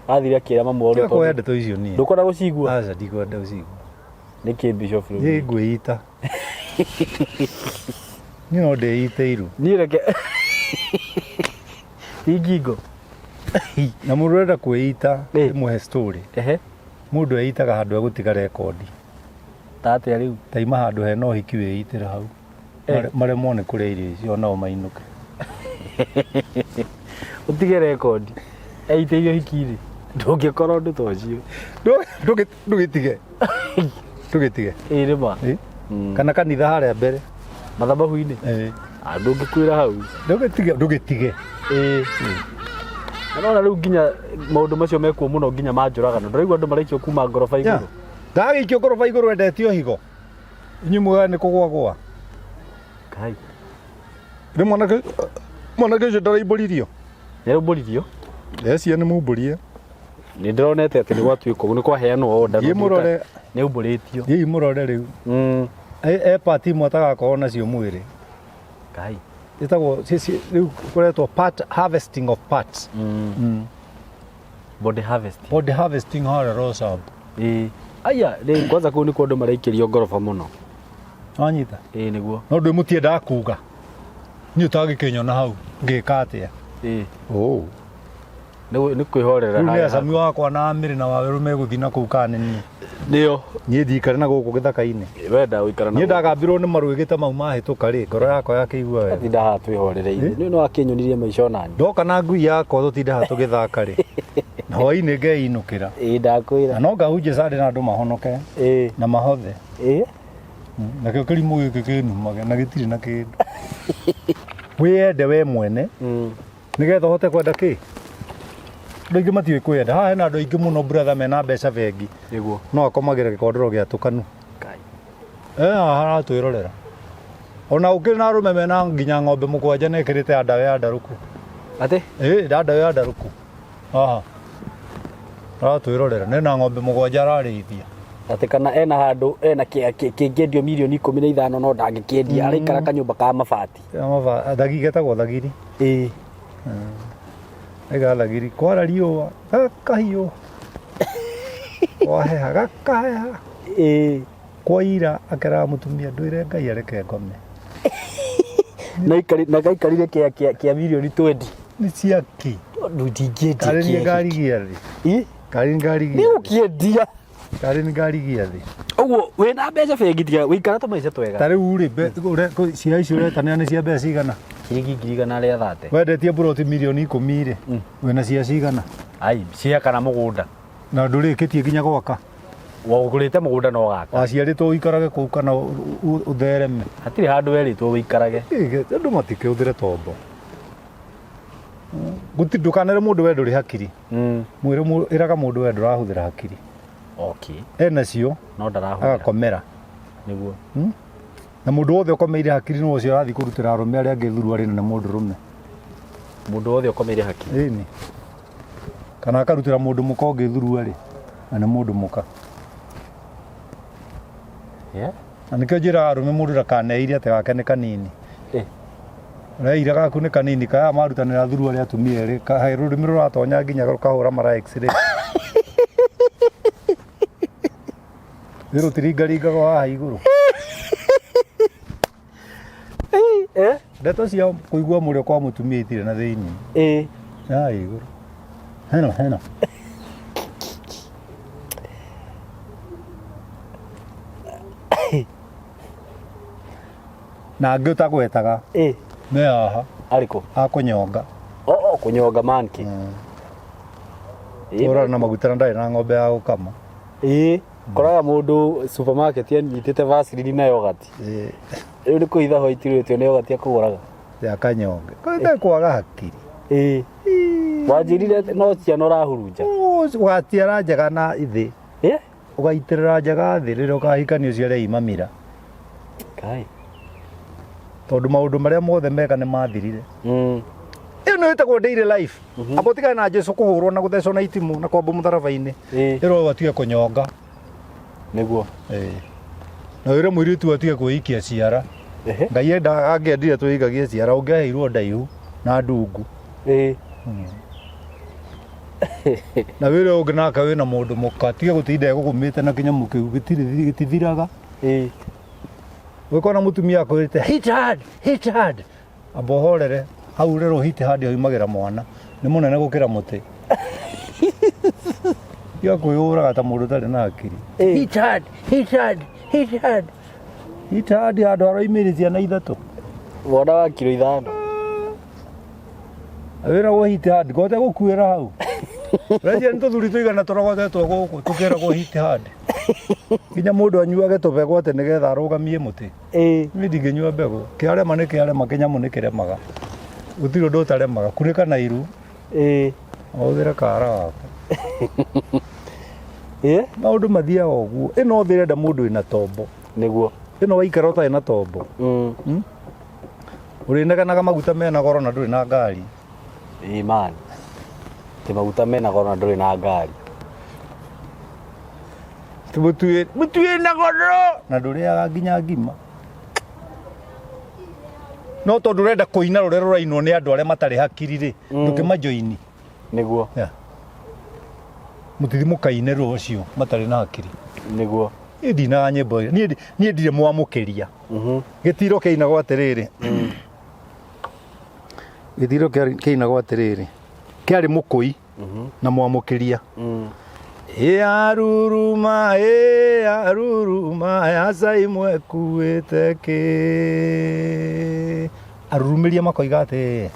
Speaker 2: Athire akĩra mamu wao.
Speaker 1: Tiga kuoya ndeto icio niĩ.
Speaker 2: Ndũkwenda gũcigua?
Speaker 1: Aca ndikwenda gũcigua.
Speaker 2: Nĩkĩ Bishop rĩu?
Speaker 1: Niĩ ngwĩita. Niĩ no ndĩite iru.
Speaker 2: Niĩ reke. Ti ngingo.
Speaker 1: Na mũndũ ũrenda kwĩita
Speaker 2: Ĩ.
Speaker 1: ndĩmũhe story.
Speaker 2: Ehe.
Speaker 1: Mũndũ eitaga handũ egũtiga rekondi.
Speaker 2: Ta atĩa rĩu?
Speaker 1: Taima handũ hena ũhiki wĩitĩre hau. Maremwo nĩ kũrĩa irio icio onao mainũke.
Speaker 2: Ũtige rekondi. Eitĩirio hiki-rĩ. Ndũngĩkora ũndũ ta ũcio.
Speaker 1: Ndũgĩtige. Ndũgĩtige.
Speaker 2: Ĩ nĩ ma.
Speaker 1: Ĩ. Kana kanitha harĩa mbere.
Speaker 2: Mathabahu-inĩ.
Speaker 1: Ĩ.
Speaker 2: Ndũngĩkuĩra hau.
Speaker 1: Ndũgĩtige, ndũgĩtige.
Speaker 2: Ĩ. Na nona rĩu nginya maũndũ macio mekuo mũno nginya ma njũragano. Ndũraigua andũ maraikio kuma ngoroba igũrũ.
Speaker 1: Ndagĩikio ngoroba igũrũ endetio higo. Inyuĩ muoya nĩ kũgwagwa.
Speaker 2: Ngai.
Speaker 1: Rĩ mwanake ũcio ndaraimbũririo.
Speaker 2: Nĩaraumbũririo?
Speaker 1: Ecia nĩ mumbũrie.
Speaker 2: Nĩ ndĩronete atĩ nĩ gwatuĩka ũguo nĩ kwaheanwo order.
Speaker 1: Thiĩ mũrore.
Speaker 2: Nĩ aumbũrĩtio.
Speaker 1: Thiĩi mũrore rĩu. E part imwe atagakorwo nacio mwĩrĩ.
Speaker 2: Ngai.
Speaker 1: Ĩtagwo rĩu kũretwo part harvesting of parts.
Speaker 2: Body harvesting.
Speaker 1: Body harvesting harĩa Roysambu.
Speaker 2: Ĩĩ. Aya, rĩ kwanza kũu nĩkuo andũ maraikĩrio ngoroba mũno.
Speaker 1: Wanyita?
Speaker 2: Ĩĩ nĩguo.
Speaker 1: No ndwĩ mũtiendaga kuga. Niĩ ũtangĩkĩnyona hau ngĩka atĩa?
Speaker 2: Ĩĩ.
Speaker 1: Oh.
Speaker 2: Nĩ kwĩhorera.
Speaker 1: Rĩu nĩ acami wakwa na Amĩrĩ na Wawerũ megũthiĩ na kũu kana nĩ niĩ.
Speaker 2: Nĩo.
Speaker 1: Niĩ ndikare na gũkũ gĩthaka-inĩ.
Speaker 2: Wenda gũikara na.
Speaker 1: Niĩ ndagambirwo nĩ marũĩgĩ ta mau mahĩtũka rĩ, ngoro yakwa yakĩigua wega.
Speaker 2: Tinda haha twĩhorereire. Nĩ no akĩnyonirie maica onani.
Speaker 1: Ndoka na ngui yakwa tũtinde haha tũgĩthaka rĩ. Na hwainĩ ngeinũkĩra.
Speaker 2: Ĩĩ ndakwĩra.
Speaker 1: Na no ngahunjia Sunday na andũ mahonoke.
Speaker 2: Ĩĩ.
Speaker 1: Na mahothe.
Speaker 2: Ĩĩ.
Speaker 1: Nakĩo kĩrimũ gĩkĩ kĩnumage na gĩtirĩ na kĩndũ. Wĩyende we mwene. Nĩgetha ũhote kwenda kĩ? Andũ aingĩ matiũĩ kwĩyenda. Haha hena andũ aingĩ mũno brother mena mbeca bengi.
Speaker 2: Nĩguo.
Speaker 1: No akomagĩra gĩkondoro gĩa tũkanu.
Speaker 2: Ngai.
Speaker 1: Haha aratwĩrorera. Ona ũkĩrĩ na arũme mena nginya ng'ombe mũgwanja na ĩkĩrĩte andawe ya ndarũku.
Speaker 2: Atĩ?
Speaker 1: Ĩ, andawe ya ndarũku. Haha. Aratwĩrorera. Nena ng'ombe mũgwanja ararĩithia.
Speaker 2: Atĩ kana ena handũ ena kĩngĩendio mirioni 15 no ndangĩkĩendia, araikara kanyũmba ka mabati.
Speaker 1: Thagiri getagwo thagiri.
Speaker 2: Ĩĩ.
Speaker 1: Ega thagiri kwara riũa gakahiũ. Kwaheha gakaheha.
Speaker 2: Ĩĩ.
Speaker 1: Kwaira akeraga mũtumia ndwĩre Ngai areke ngome.
Speaker 2: Na gaikarire kĩa mirioni 20.
Speaker 1: Nĩ ciaki.
Speaker 2: Tondũ ndingĩendia
Speaker 1: Karĩ nĩ
Speaker 2: kĩeha.
Speaker 1: ngarigia thĩ.
Speaker 2: Ĩ?
Speaker 1: Karĩ nĩ ngarigia.
Speaker 2: Nĩ ũkĩendia.
Speaker 1: Karĩ nĩ ngarigia thĩ.
Speaker 2: Ũguo wĩna mbeca bengi tiga wĩikara tũmaica twega.
Speaker 1: Ta rĩu rĩ, cia icio ũretanĩra nĩ cia mbeca cigana?
Speaker 2: Ciringi 130,000.
Speaker 1: Wendetie mburoti mirioni 10 rĩ, wĩna cia cigana?
Speaker 2: Ai, cia kana mũgũnda.
Speaker 1: Na ndũrĩkĩtie nginya gwaka?
Speaker 2: Wagũrĩte mũgũnda no gaka.
Speaker 1: Waciarĩtwo ũikarage kũu kana ũthereme?
Speaker 2: Hatirĩ handũ werĩtwo ũikarage.
Speaker 1: Andũ matikĩhũthĩre tombo. Gũtirĩ, ndũkanere mũndũ we ndũrĩ hakiri. Mwĩre ĩraga mũndũ we ndũrahũthĩra hakiri.
Speaker 2: Okay.
Speaker 1: Enacio,
Speaker 2: No ndarahũthĩra.
Speaker 1: Agakomera.
Speaker 2: Nĩguo.
Speaker 1: Na mũndũ wothe ũkomeire hakiri nĩ ũcio arathiĩ kũrutĩra arũme arĩa angĩ thuruarĩ nene mũndũ rũme.
Speaker 2: Mũndũ wothe ũkomeire hakiri.
Speaker 1: Ĩni. Kana akarutĩra mũndũ mũka ũngĩ thuruarĩ na nĩ mũndũ mũka.
Speaker 2: Yeah.
Speaker 1: Na nĩkĩo njĩraga arũme mũndũ ndakaneire atĩ gake nĩ kanini. Ũreire gaku nĩ kanini, kaya marutanĩra thuruarĩ atumia erĩ, kahe rũrĩmĩ rũratonya nginya rũkahũra mara x-ray. Nĩ rũtiringaringaga haha igũrũ. Ndeto cia kũigua mũrĩo kwa mũtumia itirĩ na thĩinĩ. Haha igũrũ. Heno, heno. Na angĩ ũtagwetaga. Me haha.
Speaker 2: Arĩkũ?
Speaker 1: A kũnyonga.
Speaker 2: O, kũnyonga manki.
Speaker 1: Tũrana na maguta na ndarĩ na ng'ombe ya gũkama.
Speaker 2: Koraga mũndũ supermarket anyitĩte Vaseline na yogurt. Rĩu nĩ kũhitha hwaitirĩtio nĩ yogurt akũgũraga.
Speaker 1: Ya kanyonge. Kwenda kwaga hakiri.
Speaker 2: Wanjĩrire no ciana ũrahurunja.
Speaker 1: Ũgatiara njega na ithĩ. Ũgaitĩrĩra njega thĩ rĩrĩa ũkahikania ũciare imamira.
Speaker 2: Kai.
Speaker 1: Tondũ maũndũ marĩa mothe mega nĩ mathirire. Ĩyo nĩyo ĩtagwo daily life. Amba ũtigane na Jesu kũhũrwo na gũthecwo na itimũ na kwambwo mũtharaba-inĩ. Ĩrwo atige kũnyonga.
Speaker 2: Nĩguo.
Speaker 1: Na wĩre mũirĩtu atige kwĩikia ciara. Ngai enda angĩendire twĩikagie ciara ũngĩaheirwo ndaihu na ndungu. Na wĩre ũngĩ nake wĩna mũndũ mũka tiga gũtinda egũgũmĩte na kĩnyamũ kĩu gĩtithiraga. Ũgĩkona mũtumia akwĩrĩte hit hard, hit hard. Amba ũhorere hau rĩrĩ hit hard oimagĩra mwana nĩ mũnene gũkĩra mũtĩ. Tiga kwĩyũraga ta mũndũ ũtarĩ na hakiri. Hit hard, hit hard, hit hard. Hit hard handũ aroimĩrĩ ciana ithatũ.
Speaker 2: Mwana wa kiro 5.
Speaker 1: Wĩragwo hit hard, gote gũkuĩra hau. Rejea nĩ tũthuri tũigana tũrogotetwo gũkũ tũkĩragwo hit hard. Nginya mũndũ anyuage tũbegũ atĩ nĩgetha arũgamie mũtĩ. Niĩ ndingĩnyua mbegũ. Kĩarema nĩ kĩarema, kĩnyamũ nĩ kĩremaga. Gũtirĩ ũndũ ũtaremaga. Kunĩka na iru. Ũhũthĩre kara waku. Maũndũ mathiaga ũguo. Ĩno thĩ ĩrenda mũndũ wĩna tombo.
Speaker 2: Nĩguo.
Speaker 1: Ĩno waikara ũtarĩ na tombo. Ũrĩneganaga maguta mena goro na ndũrĩ na ngari.
Speaker 2: Ĩĩ man. Ti maguta mena goro na ndũrĩ na ngari.
Speaker 1: Mũtu mũtu wĩna goro na ndũrĩaga nginya ngima no tondũ ũrenda kũina rũrĩa rũrainwo nĩ andũ arĩa matarĩ hakiri rĩ, ndũkĩmajoini.
Speaker 2: Nĩguo.
Speaker 1: Yeah. Mũtithi mũkaine rũo ũcio matarĩ na hakiri.
Speaker 2: Nĩguo.
Speaker 1: Niĩ ndinaga nyĩmbo ĩyo. Niĩ ndirĩ mwamũkĩria. Gĩtiro kĩinagwo atĩrĩrĩ, gĩtiro kĩinagwo atĩrĩrĩ, kĩarĩ mũkũi na mwamũkĩria. Ĩ aruruma, ĩ aruruma ya cai mwekuĩte kĩ. Arurumĩria makoiga atĩ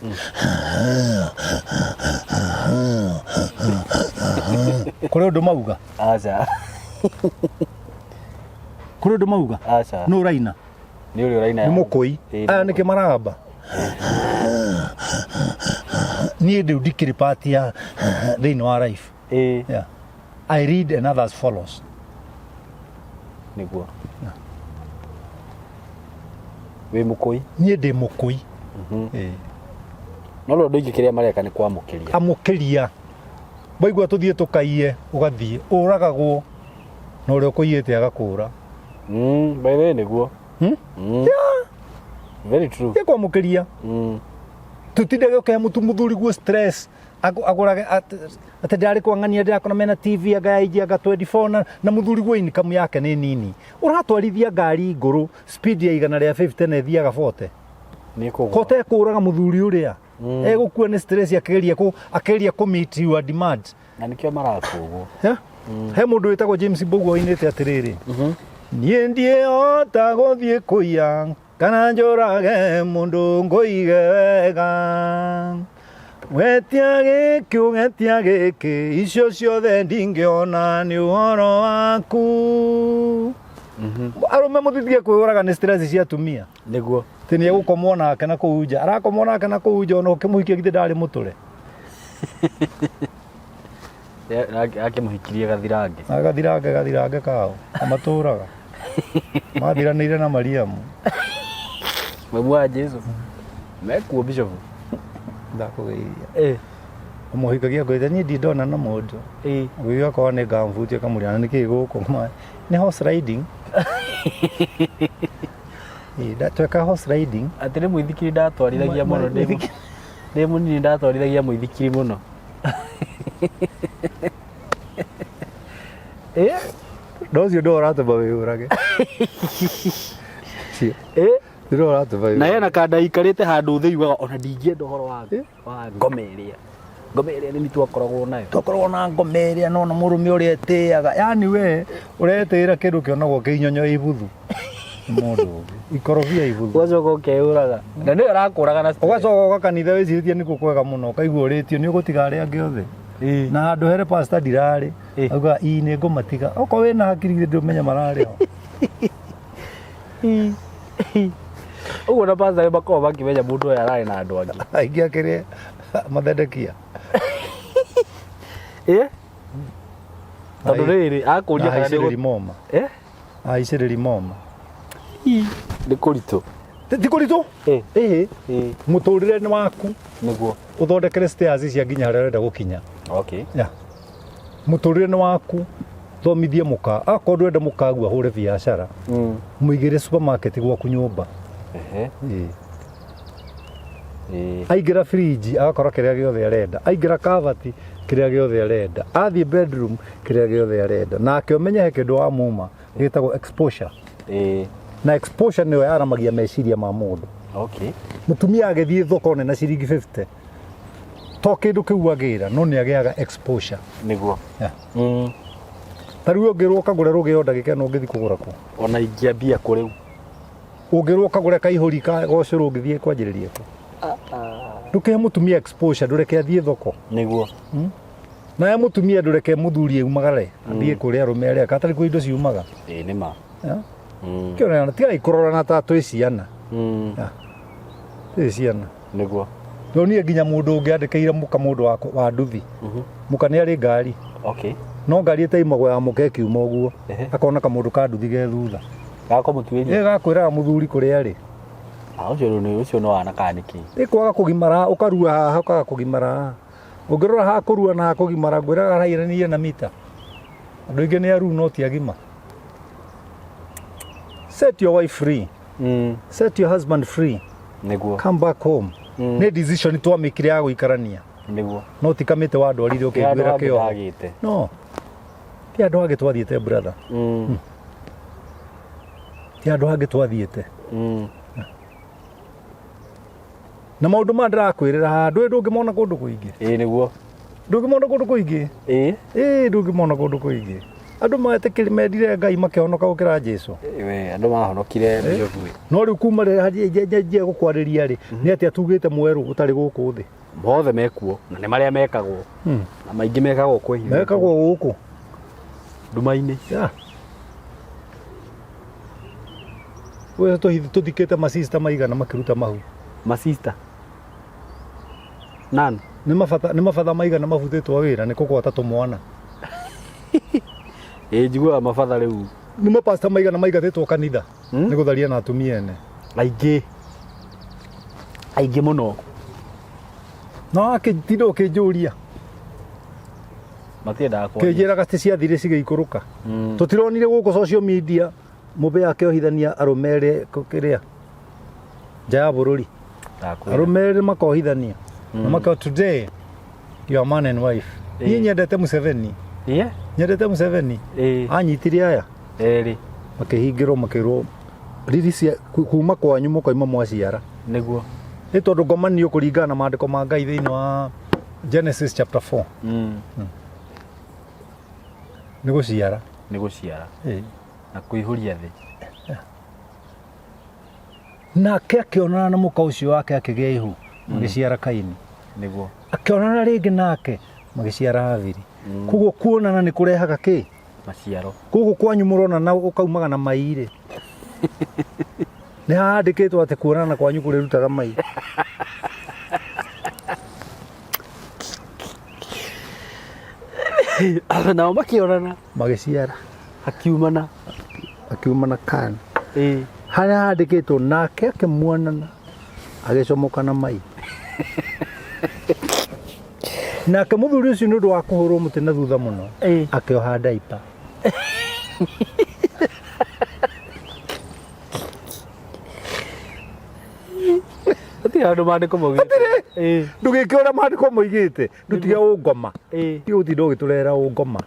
Speaker 1: kũrĩ ũndũ mauga.
Speaker 2: Aca.
Speaker 1: Kũrĩ ũndũ mauga.
Speaker 2: Aca.
Speaker 1: Nũ ũraina?
Speaker 2: Nĩ ũrĩa ũraina.
Speaker 1: Nĩ mũkũi.
Speaker 2: Ĩĩ, nĩ
Speaker 1: Aya nĩkĩ maragamba? Niĩ rĩu ndikĩrĩ part ya thĩinĩ wa life.
Speaker 2: Ĩĩ.
Speaker 1: Yeah. I read and others follows.
Speaker 2: Nĩguo. Wĩ mũkũi.
Speaker 1: Niĩ ndĩ mũkũi. Ĩĩ.
Speaker 2: No rĩu andũ aingĩ kĩrĩa mareka nĩ kwamũkĩria.
Speaker 1: Amũkĩria. Waigua tũthiĩ tũkaiye, ũgathiĩ. Ũragagwo na ũrĩa ũkũiyĩte agakũra.
Speaker 2: By the way nĩguo.
Speaker 1: Hmm?
Speaker 2: Yeah. Very true.
Speaker 1: Thiĩ kwamũkĩria. Tũtindage ũkĩhe mũtu mũthuri guo stress. Agũrage atĩ ndarĩ kwang'ania ndĩrakona mena TV anga ya inji anga 24 na mũthuri guo income yake nĩ nini. Ũratwarithia ngari ngũrũ speed ya 150 na ĩthiaga 40.
Speaker 2: Nĩ kũgũa.
Speaker 1: Kote kũraga mũthuri ũrĩa. Egũkua nĩ stress akĩgeria kũ akĩgeria kũ meet your demands.
Speaker 2: Na nĩkĩo marakũgwo.
Speaker 1: He? He mũndũ wĩtagwo James Mbũgua oinĩte atĩrĩrĩ, niĩ ndiĩhota gũthiĩ kũiya kana njũrage mũndũ ngũige wega, wetia gĩkĩ ũgetia gĩkĩ, icio ciothe ndingĩona nĩ ũhoro waku. Arũme mũthitige kwĩyũraga nĩ stress cia atumia.
Speaker 2: Nĩguo.
Speaker 1: Atĩ nĩ egũkomwo nake na kũu nja, arakomwo nake na kũu nja, ona ũkĩmũhikia githĩ ndarĩ mũtũre.
Speaker 2: Akĩmũhikirie gathirange.
Speaker 1: Gathirange, gathirange kao amatũraga mathiranĩire na Mariamu.
Speaker 2: Mamu wa Jesu. Mekuo bishop.
Speaker 1: Ndakũgeithia.
Speaker 2: Eh.
Speaker 1: Ũmũhikagia ngwĩte niĩ ndindona na mũndũ.
Speaker 2: Eh.
Speaker 1: Ũgĩũka korwo nĩ ngambuti akamũria na nĩkĩ gũkũ? Nĩ horse riding. Tweka horse riding.
Speaker 2: Atĩ nĩ mũithikiri ndatwarithagia mũno ndĩ mũnini, ndatwarithagia mũithikiri mũno.
Speaker 1: Eh? No ũcio ndũ ũratũma wĩyũrage.
Speaker 2: Eh?
Speaker 1: Ndũ ũratũma.
Speaker 2: Na hena kanda ikarĩte handũ thĩ yugaga ona ndingĩenda ũhoro wa ngoma ĩrĩa. Ngoma ĩrĩa nĩ twakoragwo nayo.
Speaker 1: Twakoragwo na ngoma ĩrĩa no na mũrũme ũrĩa etĩaga. Yaani we ũretĩĩra kĩndũ kĩonagwo kĩinyonyo ibuthu. Mũndũ ũngĩ. Ikorobia ibuthu.
Speaker 2: Ũgacoka ũkeyũraga. Na nĩwe ũrakũraga na stress.
Speaker 1: Ũgacoka ũga kanitha wĩcirĩtie nĩkuo kwega mũno, ũkaigua ũrĩtio nĩ ũgũtiga arĩa angĩ othe. Na handũ here pastor ndirarĩ. Auga ii nĩ ngũmatiga. Okorwo wĩna hakiri githĩ ndũmenya mararĩ ho.
Speaker 2: Ũguo na pastor makoragwo makĩmenya mũndũ ũyũ ararĩ na andũ angĩ.
Speaker 1: Aingĩ akĩrĩ mathendekia.
Speaker 2: Eh? Tondũ rĩrĩ akũria kana nĩ
Speaker 1: ahaicĩrĩri moma.
Speaker 2: Eh?
Speaker 1: Ahaicĩrĩri moma.
Speaker 2: Nĩ kũritũ.
Speaker 1: Ti kũritũ?
Speaker 2: Eh.
Speaker 1: Ĩhĩ.
Speaker 2: Eh.
Speaker 1: Mũtũrĩre nĩ waku.
Speaker 2: Nĩguo.
Speaker 1: Ũthondekere stairs cia nginya harĩa ũrenda gũkinya.
Speaker 2: Okay.
Speaker 1: Yeah. Mũtũrĩre nĩ waku. Thomithie mũka. Akorwo ndũrenda mũkagu ahũre biacara. Mũigĩre supermarket gwaku nyũmba.
Speaker 2: Ehe.
Speaker 1: Ĩĩ.
Speaker 2: Ĩĩ.
Speaker 1: Aingĩra fridge agakora kĩrĩa gĩothe arenda. Aingĩra kabati kĩrĩa gĩothe arenda. Athiĩ bedroom kĩrĩa gĩothe arenda. Nake ũmenye he kĩndũ wamuma gĩtagwo exposure.
Speaker 2: Ĩĩ.
Speaker 1: Na exposure nĩyo yaramagia meciria ma mũndũ.
Speaker 2: Okay.
Speaker 1: Mũtumia agĩthiĩ thoko nene ciringi 50. To kĩndũ kĩu agĩra no nĩ agĩaga exposure.
Speaker 2: Nĩguo.
Speaker 1: Yeah. Ta rĩu ũngĩrwo ũkagũre rũgĩo ndagĩka ĩno ũngĩthiĩ kũgũra kũ?
Speaker 2: Ona ingĩambia kũ rĩu?
Speaker 1: Ũngĩrwo ũkagũre kaihũri ka gocũrũ ũngĩthiĩ kwanjĩrĩria kũ? Ndũkĩhe mũtumia exposure, ndũreke athiĩ thoko.
Speaker 2: Nĩguo.
Speaker 1: Nawe mũtumia ndũreke mũthuri aumagare athiĩ kũrĩa arũme arĩa katarĩ kwĩ indo ciumaga.
Speaker 2: Ĩĩ nĩ ma.
Speaker 1: Yeah. Kĩona tigai kũrorana ta twĩ ciana. Yeah. Twĩ ciana.
Speaker 2: Nĩguo.
Speaker 1: Ndonire nginya mũndũ ũngĩ andĩkĩire mũka mũndũ wa nduthi. Mũka nĩ arĩ ngari.
Speaker 2: Okay.
Speaker 1: No ngari ĩtaimagwo ya mũka ĩkiuma ũguo.
Speaker 2: Ehe.
Speaker 1: Akona kamũndũ ka nduthi ge thutha.
Speaker 2: Gakũmũtuĩria.
Speaker 1: Ĩ gakwĩraga mũthuri kũrĩa arĩ.
Speaker 2: Ah, ũcio rĩu nĩ ũcio no wana kana nĩkĩ?
Speaker 1: Ĩ kwaga kũgimara ũkarua haha ũkaga kũgimara haha. Ũngĩrora haha kũrua na haha kũgimara ngwĩraga haraihanĩrie na mita. Andũ aingĩ nĩ aruu no ti agima. Set your wife free. Set your husband free.
Speaker 2: Nĩguo.
Speaker 1: Come back home. Nĩ decision twamĩkire ya gũikarania.
Speaker 2: Nĩguo.
Speaker 1: No ti kamĩtĩ wandwarire ũkĩnguĩra
Speaker 2: Ti andũ
Speaker 1: kĩoho.
Speaker 2: angĩ ndagĩte.
Speaker 1: No. Ti andũ angĩ twathiĩte brother. Ti andũ angĩ twathiĩte. Na maũndũ maya ndĩrakwĩrĩra haha ndũĩ ndũngĩmona kũndũ kũingĩ.
Speaker 2: Ĩĩ nĩguo.
Speaker 1: Ndũngĩmona kũndũ kũingĩ.
Speaker 2: Ĩĩ.
Speaker 1: Ĩĩ ndũngĩmona kũndũ kũingĩ. Andũ metĩkĩri mendire Ngai makĩhonoka gũkĩra Jesu.
Speaker 2: We andũ mahonokire Bishop.
Speaker 1: No rĩu kuma rĩrĩa njia gũkwarĩria rĩ, nĩ atĩa tugĩte mwerũ ũtarĩ gũkũ thĩ?
Speaker 2: Mothe mekuo na nĩ marĩa mekagwo. Na maingĩ mekagwo kwĩhitha.
Speaker 1: Mekagwo gũkũ.
Speaker 2: Nduma-inĩ.
Speaker 1: Yeah. We tũthikĩte masista maigana makĩruta mahu.
Speaker 2: Masista. None.
Speaker 1: Nĩ mabatha nĩ mabatha maigana mabutĩtwo wĩra nĩ kũgwata tũmwana.
Speaker 2: Ĩĩ njiguaga mabatha rĩu.
Speaker 1: Nĩ mapasta maigana maingatĩtwo kanitha nĩ gũtharia na atumia ene.
Speaker 2: Aingĩ. Aingĩ mũno.
Speaker 1: No akĩtinda ũkĩnjũria.
Speaker 2: Matiendaga kwaria.
Speaker 1: Kĩnjĩraga atĩ ciathire cigĩikũrũka. Tũtironire gũkũ social media mũbĩa akĩohithania arũme erĩ kĩrĩa nja ya bũrũri.
Speaker 2: Ndakwĩra.
Speaker 1: Arũme erĩ makohithania. Na makauga today you are man and wife. Niĩ nyendete Museveni.
Speaker 2: Ĩĩ.
Speaker 1: Nyendete Museveni.
Speaker 2: Ĩĩ.
Speaker 1: Anyitire aya
Speaker 2: Erĩ.
Speaker 1: makĩhingĩrwo makĩrwo riri cia kuma kwanyu mũkoima mwaciara.
Speaker 2: Nĩguo.
Speaker 1: Nĩ tondũ ngomanio kũringana na maandĩko ma Ngai thĩinĩ wa Genesis chapter 4 nĩ gũciara.
Speaker 2: Nĩ gũciara. Na kũihũria thĩ.
Speaker 1: Nake akĩonana na mũka ũcio wake akĩgĩa ihu magĩciara Kaini.
Speaker 2: Nĩguo.
Speaker 1: Akĩonana rĩngĩ nake magĩciara Habili. Koguo kuonana nĩ kũrehaga kĩ?
Speaker 2: Maciaro.
Speaker 1: Koguo kwanyu mũronana ũkaumaga na mai rĩ. Nĩ handĩkĩtwo atĩ kuonana kwanyu kũrĩrutaga mai.
Speaker 2: Nao makĩonana.
Speaker 1: Magĩciara.
Speaker 2: Hakiumana.
Speaker 1: Akiumana Kaini.
Speaker 2: Ĩĩ.
Speaker 1: Harĩa handĩkĩtwo nake akĩmuonana agĩcomoka na mai. Nake mũthuri ũcio nĩ ũndũ wa kũhũrwo mũtĩ na thutha mũno akĩoha ndaipa.
Speaker 2: Hatirĩ handũ maandĩko maugĩte. Ĩĩ.
Speaker 1: Ndũgĩke ũrĩa maandĩko moigĩte, ndũtige ũngoma.
Speaker 2: Ĩĩ.
Speaker 1: Tiga gũtinda ũgĩtũrehera ũngoma.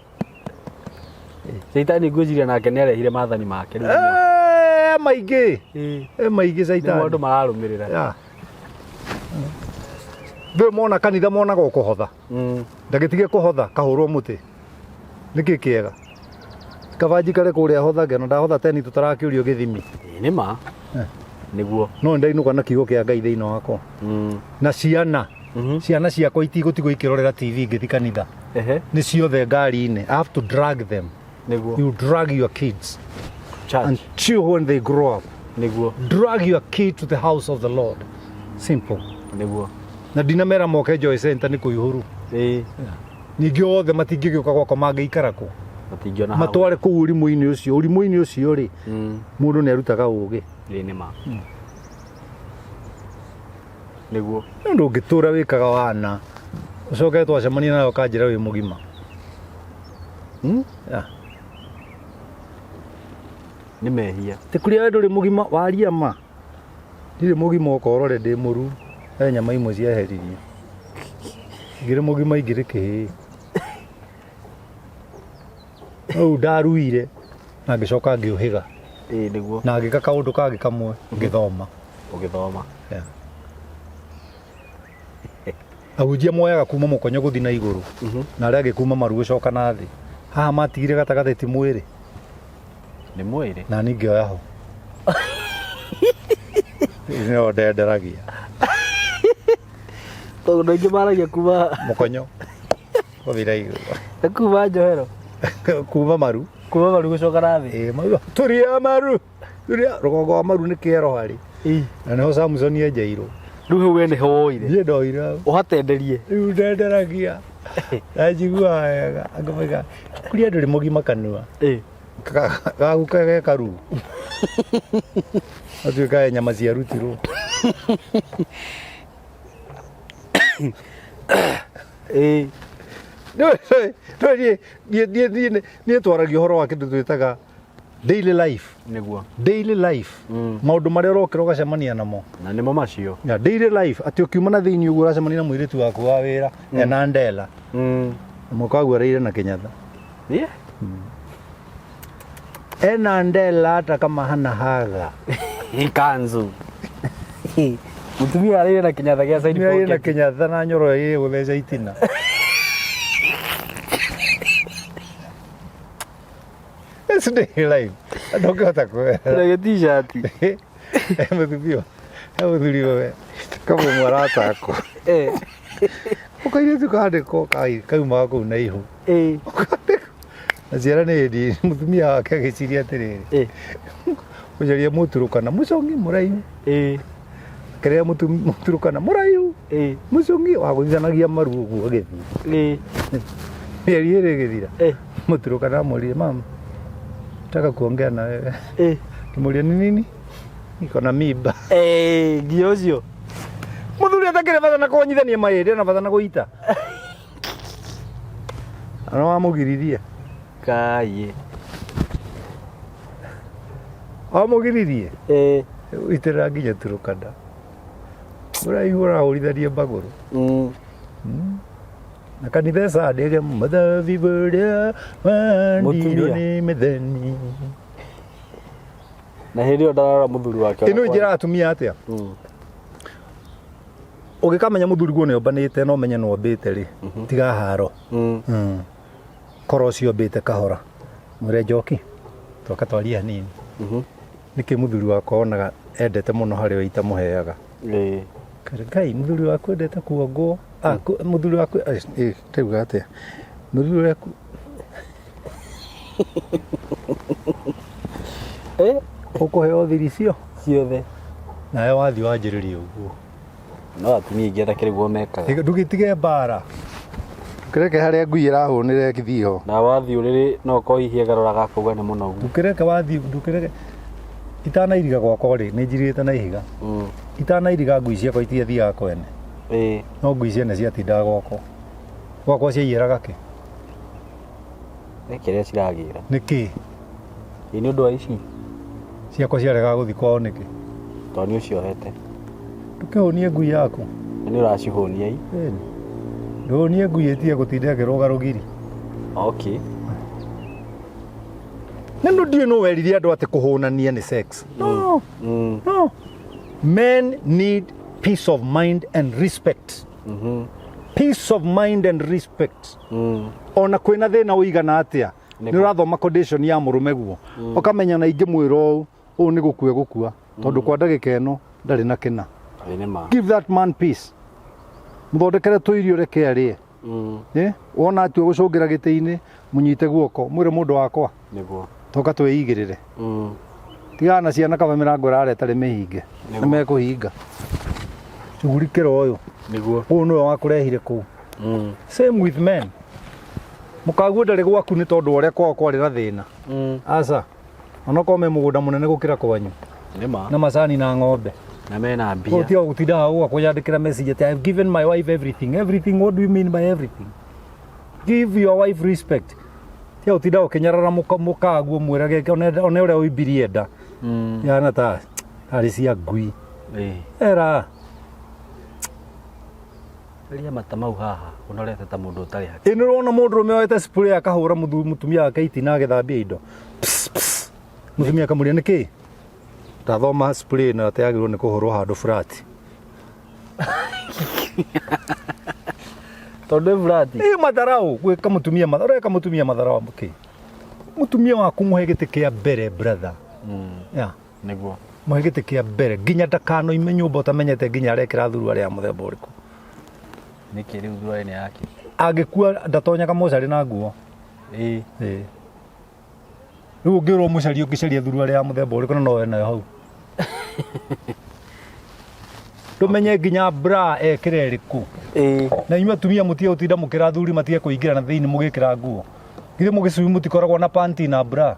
Speaker 2: Caitani ngwĩciria nake nĩ arehire maathani make rĩu.
Speaker 1: Maingĩ.
Speaker 2: Ĩĩ.
Speaker 1: Maingĩ
Speaker 2: Nĩmo
Speaker 1: caitani.
Speaker 2: andũ mararũmĩrĩra.
Speaker 1: Yeah. Ndũĩ mona kanitha monaga o kũhotha. Ndagĩtige kũhotha kahũrwo mũtĩ. Nĩkĩ kĩega? Kaba njikare kũrĩa hothage na ndahotha teni tũtarakĩũrio gĩthimi.
Speaker 2: Ĩĩ nĩ ma. Nĩguo.
Speaker 1: No ndainũka na kiugo kĩa Ngai thĩinĩ wakwa. Na ciana. Ciana ciakwa itigũtigwo ikĩrorera TV ngĩthiĩ kanitha.
Speaker 2: Ehe.
Speaker 1: Nĩ ciothe ngari-inĩ. I have to drag them.
Speaker 2: Nĩguo.
Speaker 1: You drag your kids.
Speaker 2: Church.
Speaker 1: Until when they grow up.
Speaker 2: Nĩguo.
Speaker 1: Drag your kid to the house of the Lord. Simple.
Speaker 2: Nĩguo.
Speaker 1: Na ndinamera moke Joy Center nĩ kũihũru.
Speaker 2: Ĩĩ.
Speaker 1: Ningĩ othe matingĩgĩũka gwakwa mangĩikara kũ.
Speaker 2: Matingĩona hau.
Speaker 1: Matware kũu ũrimũ-inĩ ũcio. Ũrimũ-inĩ ũcio rĩ, mũndũ nĩ arutaga ũgĩ.
Speaker 2: Ĩĩ nĩ ma. Nĩguo.
Speaker 1: Nĩ ũndũ ũngĩtũra wĩkaga wana ũcoke twacemania nawe ũkanjĩra wĩ mũgima. Yeah.
Speaker 2: Nĩ mehia.
Speaker 1: Ti kũrĩa we ndũrĩ mũgima waria ma. Ndirĩ mũgima ũkorore ndĩ mũru. He nyama imwe cieheririo. Ingĩrĩ mũgima ingĩrĩ kĩhĩĩ. Rĩu ndaruire na ngĩcoka ngĩũhĩga.
Speaker 2: Ĩĩ nĩguo.
Speaker 1: Na ngĩka kaũndũ kangĩ kamwe ngĩthoma.
Speaker 2: Ũgĩthoma.
Speaker 1: Yeah. Ahunjia moyaga kuma mũkonyo gũthiĩ na igũrũ na arĩa angĩ kuma maru gũcoka na thĩ. Haha matigire gatagatĩ ti mwĩrĩ.
Speaker 2: Nĩ mwĩrĩ.
Speaker 1: Na niĩ ngĩoya ho. Nĩho ndenderagia.
Speaker 2: Tondũ aingĩ maragia kuma
Speaker 1: Mũkonyo gũthiĩ na igũrũ.
Speaker 2: kuma njohero.
Speaker 1: Kuma maru.
Speaker 2: Kuma maru gũcoka na thĩ.
Speaker 1: Ĩĩ maru. Tũria maru. Tũria rũgongo wa maru nĩ kĩero harĩ.
Speaker 2: Ĩĩ.
Speaker 1: Na nĩho Samson enjeirwo.
Speaker 2: Rĩu hau we nĩho woire.
Speaker 1: Niĩ ndoire hau.
Speaker 2: Ũhatenderie.
Speaker 1: Rĩu ndenderagia. Na njiguaga wega. Ngomaiga kũrĩa ndũrĩ mũgima kanua.
Speaker 2: Ĩĩ.
Speaker 1: Gaguka ge karu. Atuĩka nyama ciarutirwo.
Speaker 2: Ĩĩ.
Speaker 1: Niĩ twaragia ũhoro wa kĩndũ twĩtaga Daily life.
Speaker 2: Nĩguo.
Speaker 1: Daily life. Maũndũ marĩa ũrokĩra ũgacemania namo.
Speaker 2: Na nĩmo macio.
Speaker 1: Ya, daily life atĩ ũkiuma na thĩinĩ ũguo ũracemania na mũirĩtu waku wa wĩra ena ndela. Mũkaguo arĩire na kĩnyatha.
Speaker 2: Yeah.
Speaker 1: Ena ndela hata kama hana haga.
Speaker 2: Kanzu. Mũtumia arĩire na kĩnyatha gĩa side
Speaker 1: Mũtumia arĩire na
Speaker 2: pocket.
Speaker 1: kĩnyatha na nyoro ĩrĩ gũtheca itina. It's daily life. Ndũngĩhota kwĩra.
Speaker 2: Na gĩ t-shirt.
Speaker 1: Mũtumia, he mũthuri we kamwe mũrata akwa. Ũkairĩtu kandĩkwo kaumaga kũu na ihu. Na ciana nĩ ndi mũtumia wake agĩciria atĩrĩrĩ. Gũcaria mũturũkana mũcongi mũraihu. Kĩrĩa mũturũkana mũraihu. Mũcongi wagũthithanagia maru ũguo agĩthiĩ. Mĩeri ĩrĩ ĩgĩthira. Mũturũkana amwĩrire mama, nataka kuongea na wewe. Kĩmũria ni nini? Niko na mimba.
Speaker 2: Nginya ũcio.
Speaker 1: Mũthuri atakĩrĩ bata na kũnyithania mahĩndĩ na bata na gũita. Na wamũgiririe.
Speaker 2: Kai.
Speaker 1: Wamũgiririe. Itĩrĩra nginya Turukana. Ũraihu ũrahũrithania magũrũ. Na kanitha ecandĩge mũthabi ũrĩa wandirwo
Speaker 2: Mũtumia.
Speaker 1: nĩ mĩtheni.
Speaker 2: Na hĩndĩ ĩyo ndarora mũthuri wake.
Speaker 1: Ĩno njĩra atumia atĩa? Ũgĩkamenya mũthuri guo nĩombanĩte na ũmenye nĩwombĩte rĩ, tiga haro. Korwo ũcio ombĩte kahora. Mwĩre njoki, twoka twarie hanini. Nĩkĩ mũthuri wakwa onaga endete mũno harĩ we itamũheaga? Ngai, mũthuri waku endete kuongwo. Mũthuri waku, ndauga atĩa? Mũthuri waku ũkũheo thiri cio
Speaker 2: Ciothe.
Speaker 1: Nawe wathiĩ wanjĩrĩria ũguo.
Speaker 2: No atumia aingĩ atakĩrĩ guo mekaga.
Speaker 1: Ndũgĩtige mbara. Ndũkĩreke harĩa ngui ĩrahũnĩra ĩgĩthiĩ ho.
Speaker 2: Na wathiĩ ũrĩrĩ no ũkorwo hihi ĩgaroraga akauga nĩ mũnogu.
Speaker 1: Ndũkĩreke wathiĩ, ndũkĩreke itanairiga gwakwa rĩ, nĩ njirĩte na ihiga. Itanairiga ngui ciakwa itiathiaga kwene. No ngui ciene ciatindaga gwakwa. Gwakwa ciaiyĩraga kĩ?
Speaker 2: Nĩ kĩrĩa ciragĩra.
Speaker 1: Nĩ kĩ?
Speaker 2: Ĩ nĩ ũndũ wa ici?
Speaker 1: Ciakwa ciaregaga gũthiĩ kwao nĩkĩ?
Speaker 2: Tondũ nĩ ũciohete.
Speaker 1: Ndũkĩhũnie ngui yaku.
Speaker 2: Na nĩ ũracihũnia i?
Speaker 1: Ĩni. Ndũhũnie ngui ĩtige gũtinda ĩkĩrũga rũgiri.
Speaker 2: Okay.
Speaker 1: Nĩ nũ ndiũĩ nũ werire andũ atĩ kũhũnania nĩ sex. No. No. Men need peace of mind and respect. Peace of mind and respect. Ona kwĩna thĩna ũigana atĩa, nĩ ũrathoma condition ya mũrũme guo. Ũkamenya na ingĩmwĩra ũũ, ũũ nĩ gũkua gũkua. Tondũ kwa ndagĩka ĩno ndarĩ na kĩna. Give that man peace. Mũthondekere tũirio reke arĩe. Wona atua gũcũngĩra gĩtĩ-inĩ, mũnyite guoko, mwĩre mũndũ wakwa.
Speaker 2: Nĩguo.
Speaker 1: Toka twĩigĩrĩre. Tigana na ciana kaba mĩrango ĩrarĩa ĩtarĩ mĩhinge. Nĩ mekũhinga. Cugurikĩra ũyũ.
Speaker 2: Nĩguo.
Speaker 1: Ũyũ nĩwe wakũrehire kũu. Same with men. Mũkaguo ndarĩ gwaku nĩ tondũ wa ũrĩa kwao kwarĩ na thĩna. Aca. Onokorwo me mũgũnda mũnene gũkĩra kwanyu.
Speaker 2: Nĩma.
Speaker 1: Na macani na ng'ombe.
Speaker 2: Na mena mbia.
Speaker 1: Koguo tiga gũtinda hau ũgakũnyandĩkĩra message atĩ I've given my wife everything. Everything, what do you mean by everything? Give your wife respect. Tiga gũtinda ũkĩnyarara mũkaguo mwĩrage one ũrĩa ũimbirie nda. Yana ta arĩ cia ngui. Era.
Speaker 2: Ria mata mau haha ũnorete ta mũndũ ũtarĩ hakiri.
Speaker 1: Ĩ nĩ ũrona mũndũrũme oete spray akahũra mũtumia wake itina agĩthambia indo. Pss, pss. Mũtumia akamũria nĩkĩ? Ndathoma spray ĩno atĩ yagĩrĩirwo nĩ kũhũrwo handũ flat.
Speaker 2: Tondũ ĩ flat.
Speaker 1: Ĩ matharau, gwĩka mũtumia matharau, ũreka mũtumia matharau kĩ? Mũtumia waku mũhe gĩtĩ kĩa mbere brother. Yeah.
Speaker 2: Nĩguo.
Speaker 1: Mũhe gĩtĩ kĩa mbere nginya ndakanoime nyũmba ũtamenyete nginya arekĩra thuruarĩ ya mũthemba ũrĩkũ.
Speaker 2: Nĩkĩ rĩu thuruarĩ nĩ yake?
Speaker 1: Angĩkua ndatonyaga mocarĩ na nguo.
Speaker 2: Ĩĩ.
Speaker 1: Ĩĩ. Rĩu ũngĩrwo mũcari ũngĩcaria thuruarĩ ya mũthemba ũrĩkũ na nowe nayo hau. Ndũmenye nginya bra ekĩre ĩrĩkũ.
Speaker 2: Ĩĩ.
Speaker 1: Na inyuĩ atumia mũtige gũtinda mũkĩra athuri matige kũingĩra na thĩinĩ mũgĩkĩra nguo. Githĩ mũgĩcui mũtikoragwo na panty na bra?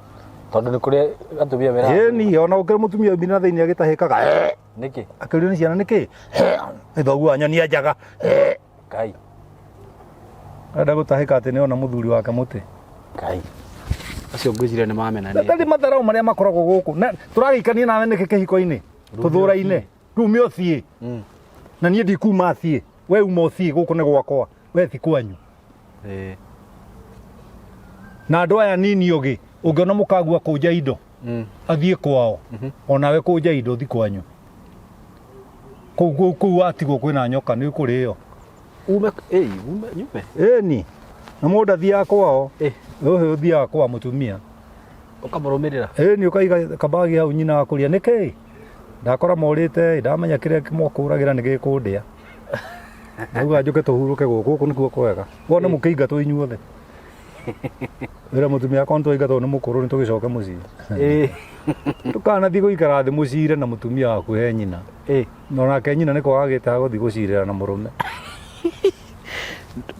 Speaker 2: Tondũ nĩ kũrĩ atumia mera.
Speaker 1: Ĩni, ona gũkĩrĩ mũtumia oimire na thĩinĩ agĩtahĩkaga.
Speaker 2: Nĩkĩ?
Speaker 1: Akĩũrio nĩ ciana nĩkĩ? Nĩ thoguo wanyonia njaga.
Speaker 2: Ngai.
Speaker 1: Arenda gũtahĩka atĩ nĩ ona mũthuri wake mũtĩ.
Speaker 2: Ngai. Acio ngwĩciria nĩ mamenanĩte.
Speaker 1: Tarĩ matharau marĩa makoragwo gũkũ. Na tũragĩikania nawe nĩkĩ kĩhiko-inĩ? Tũthũra-inĩ. Rume ũthiĩ. Na niĩ ndikuma thiĩ. We uma ũthiĩ gũkũ nĩ gwakwa. We ti kwanyu. Na andũ aya nini ũgĩ ũngĩona mũkagua kũnja indo athiĩ kwao onawe kũnja indo ũthiĩ kwanyu. Kũu kũu kũu watigwo kwĩna nyoka nĩ ũkũrĩo.
Speaker 2: Ume ĩĩ ume nyume.
Speaker 1: Ĩni. Na mũndũ athiaga kwao. Ũhĩ ũthiaga kwa mũtumia.
Speaker 2: Ũkamũrũmĩrĩra.
Speaker 1: Ĩni ũkaiga kabagi hau nyina akũria nĩkĩ? Ndakora morĩte ndamenya kĩrĩa mwakũragĩra nĩ gĩkũndĩa. Ndauga njũke tũhurũke gũkũ gũkũ nĩkuo kwega. Wone mũkĩingatwo inyuothe. Wĩra mũtumia akwa nĩtwaingatwo nĩ mũkũrũ nĩtũgĩcoke mũciĩ. Ndũkanathiĩ gũikara thĩ mũcire na mũtumia waku he nyina. No nake nyina nĩ kwaga gĩte ha gũthiĩ gũcirĩra na mũrũme.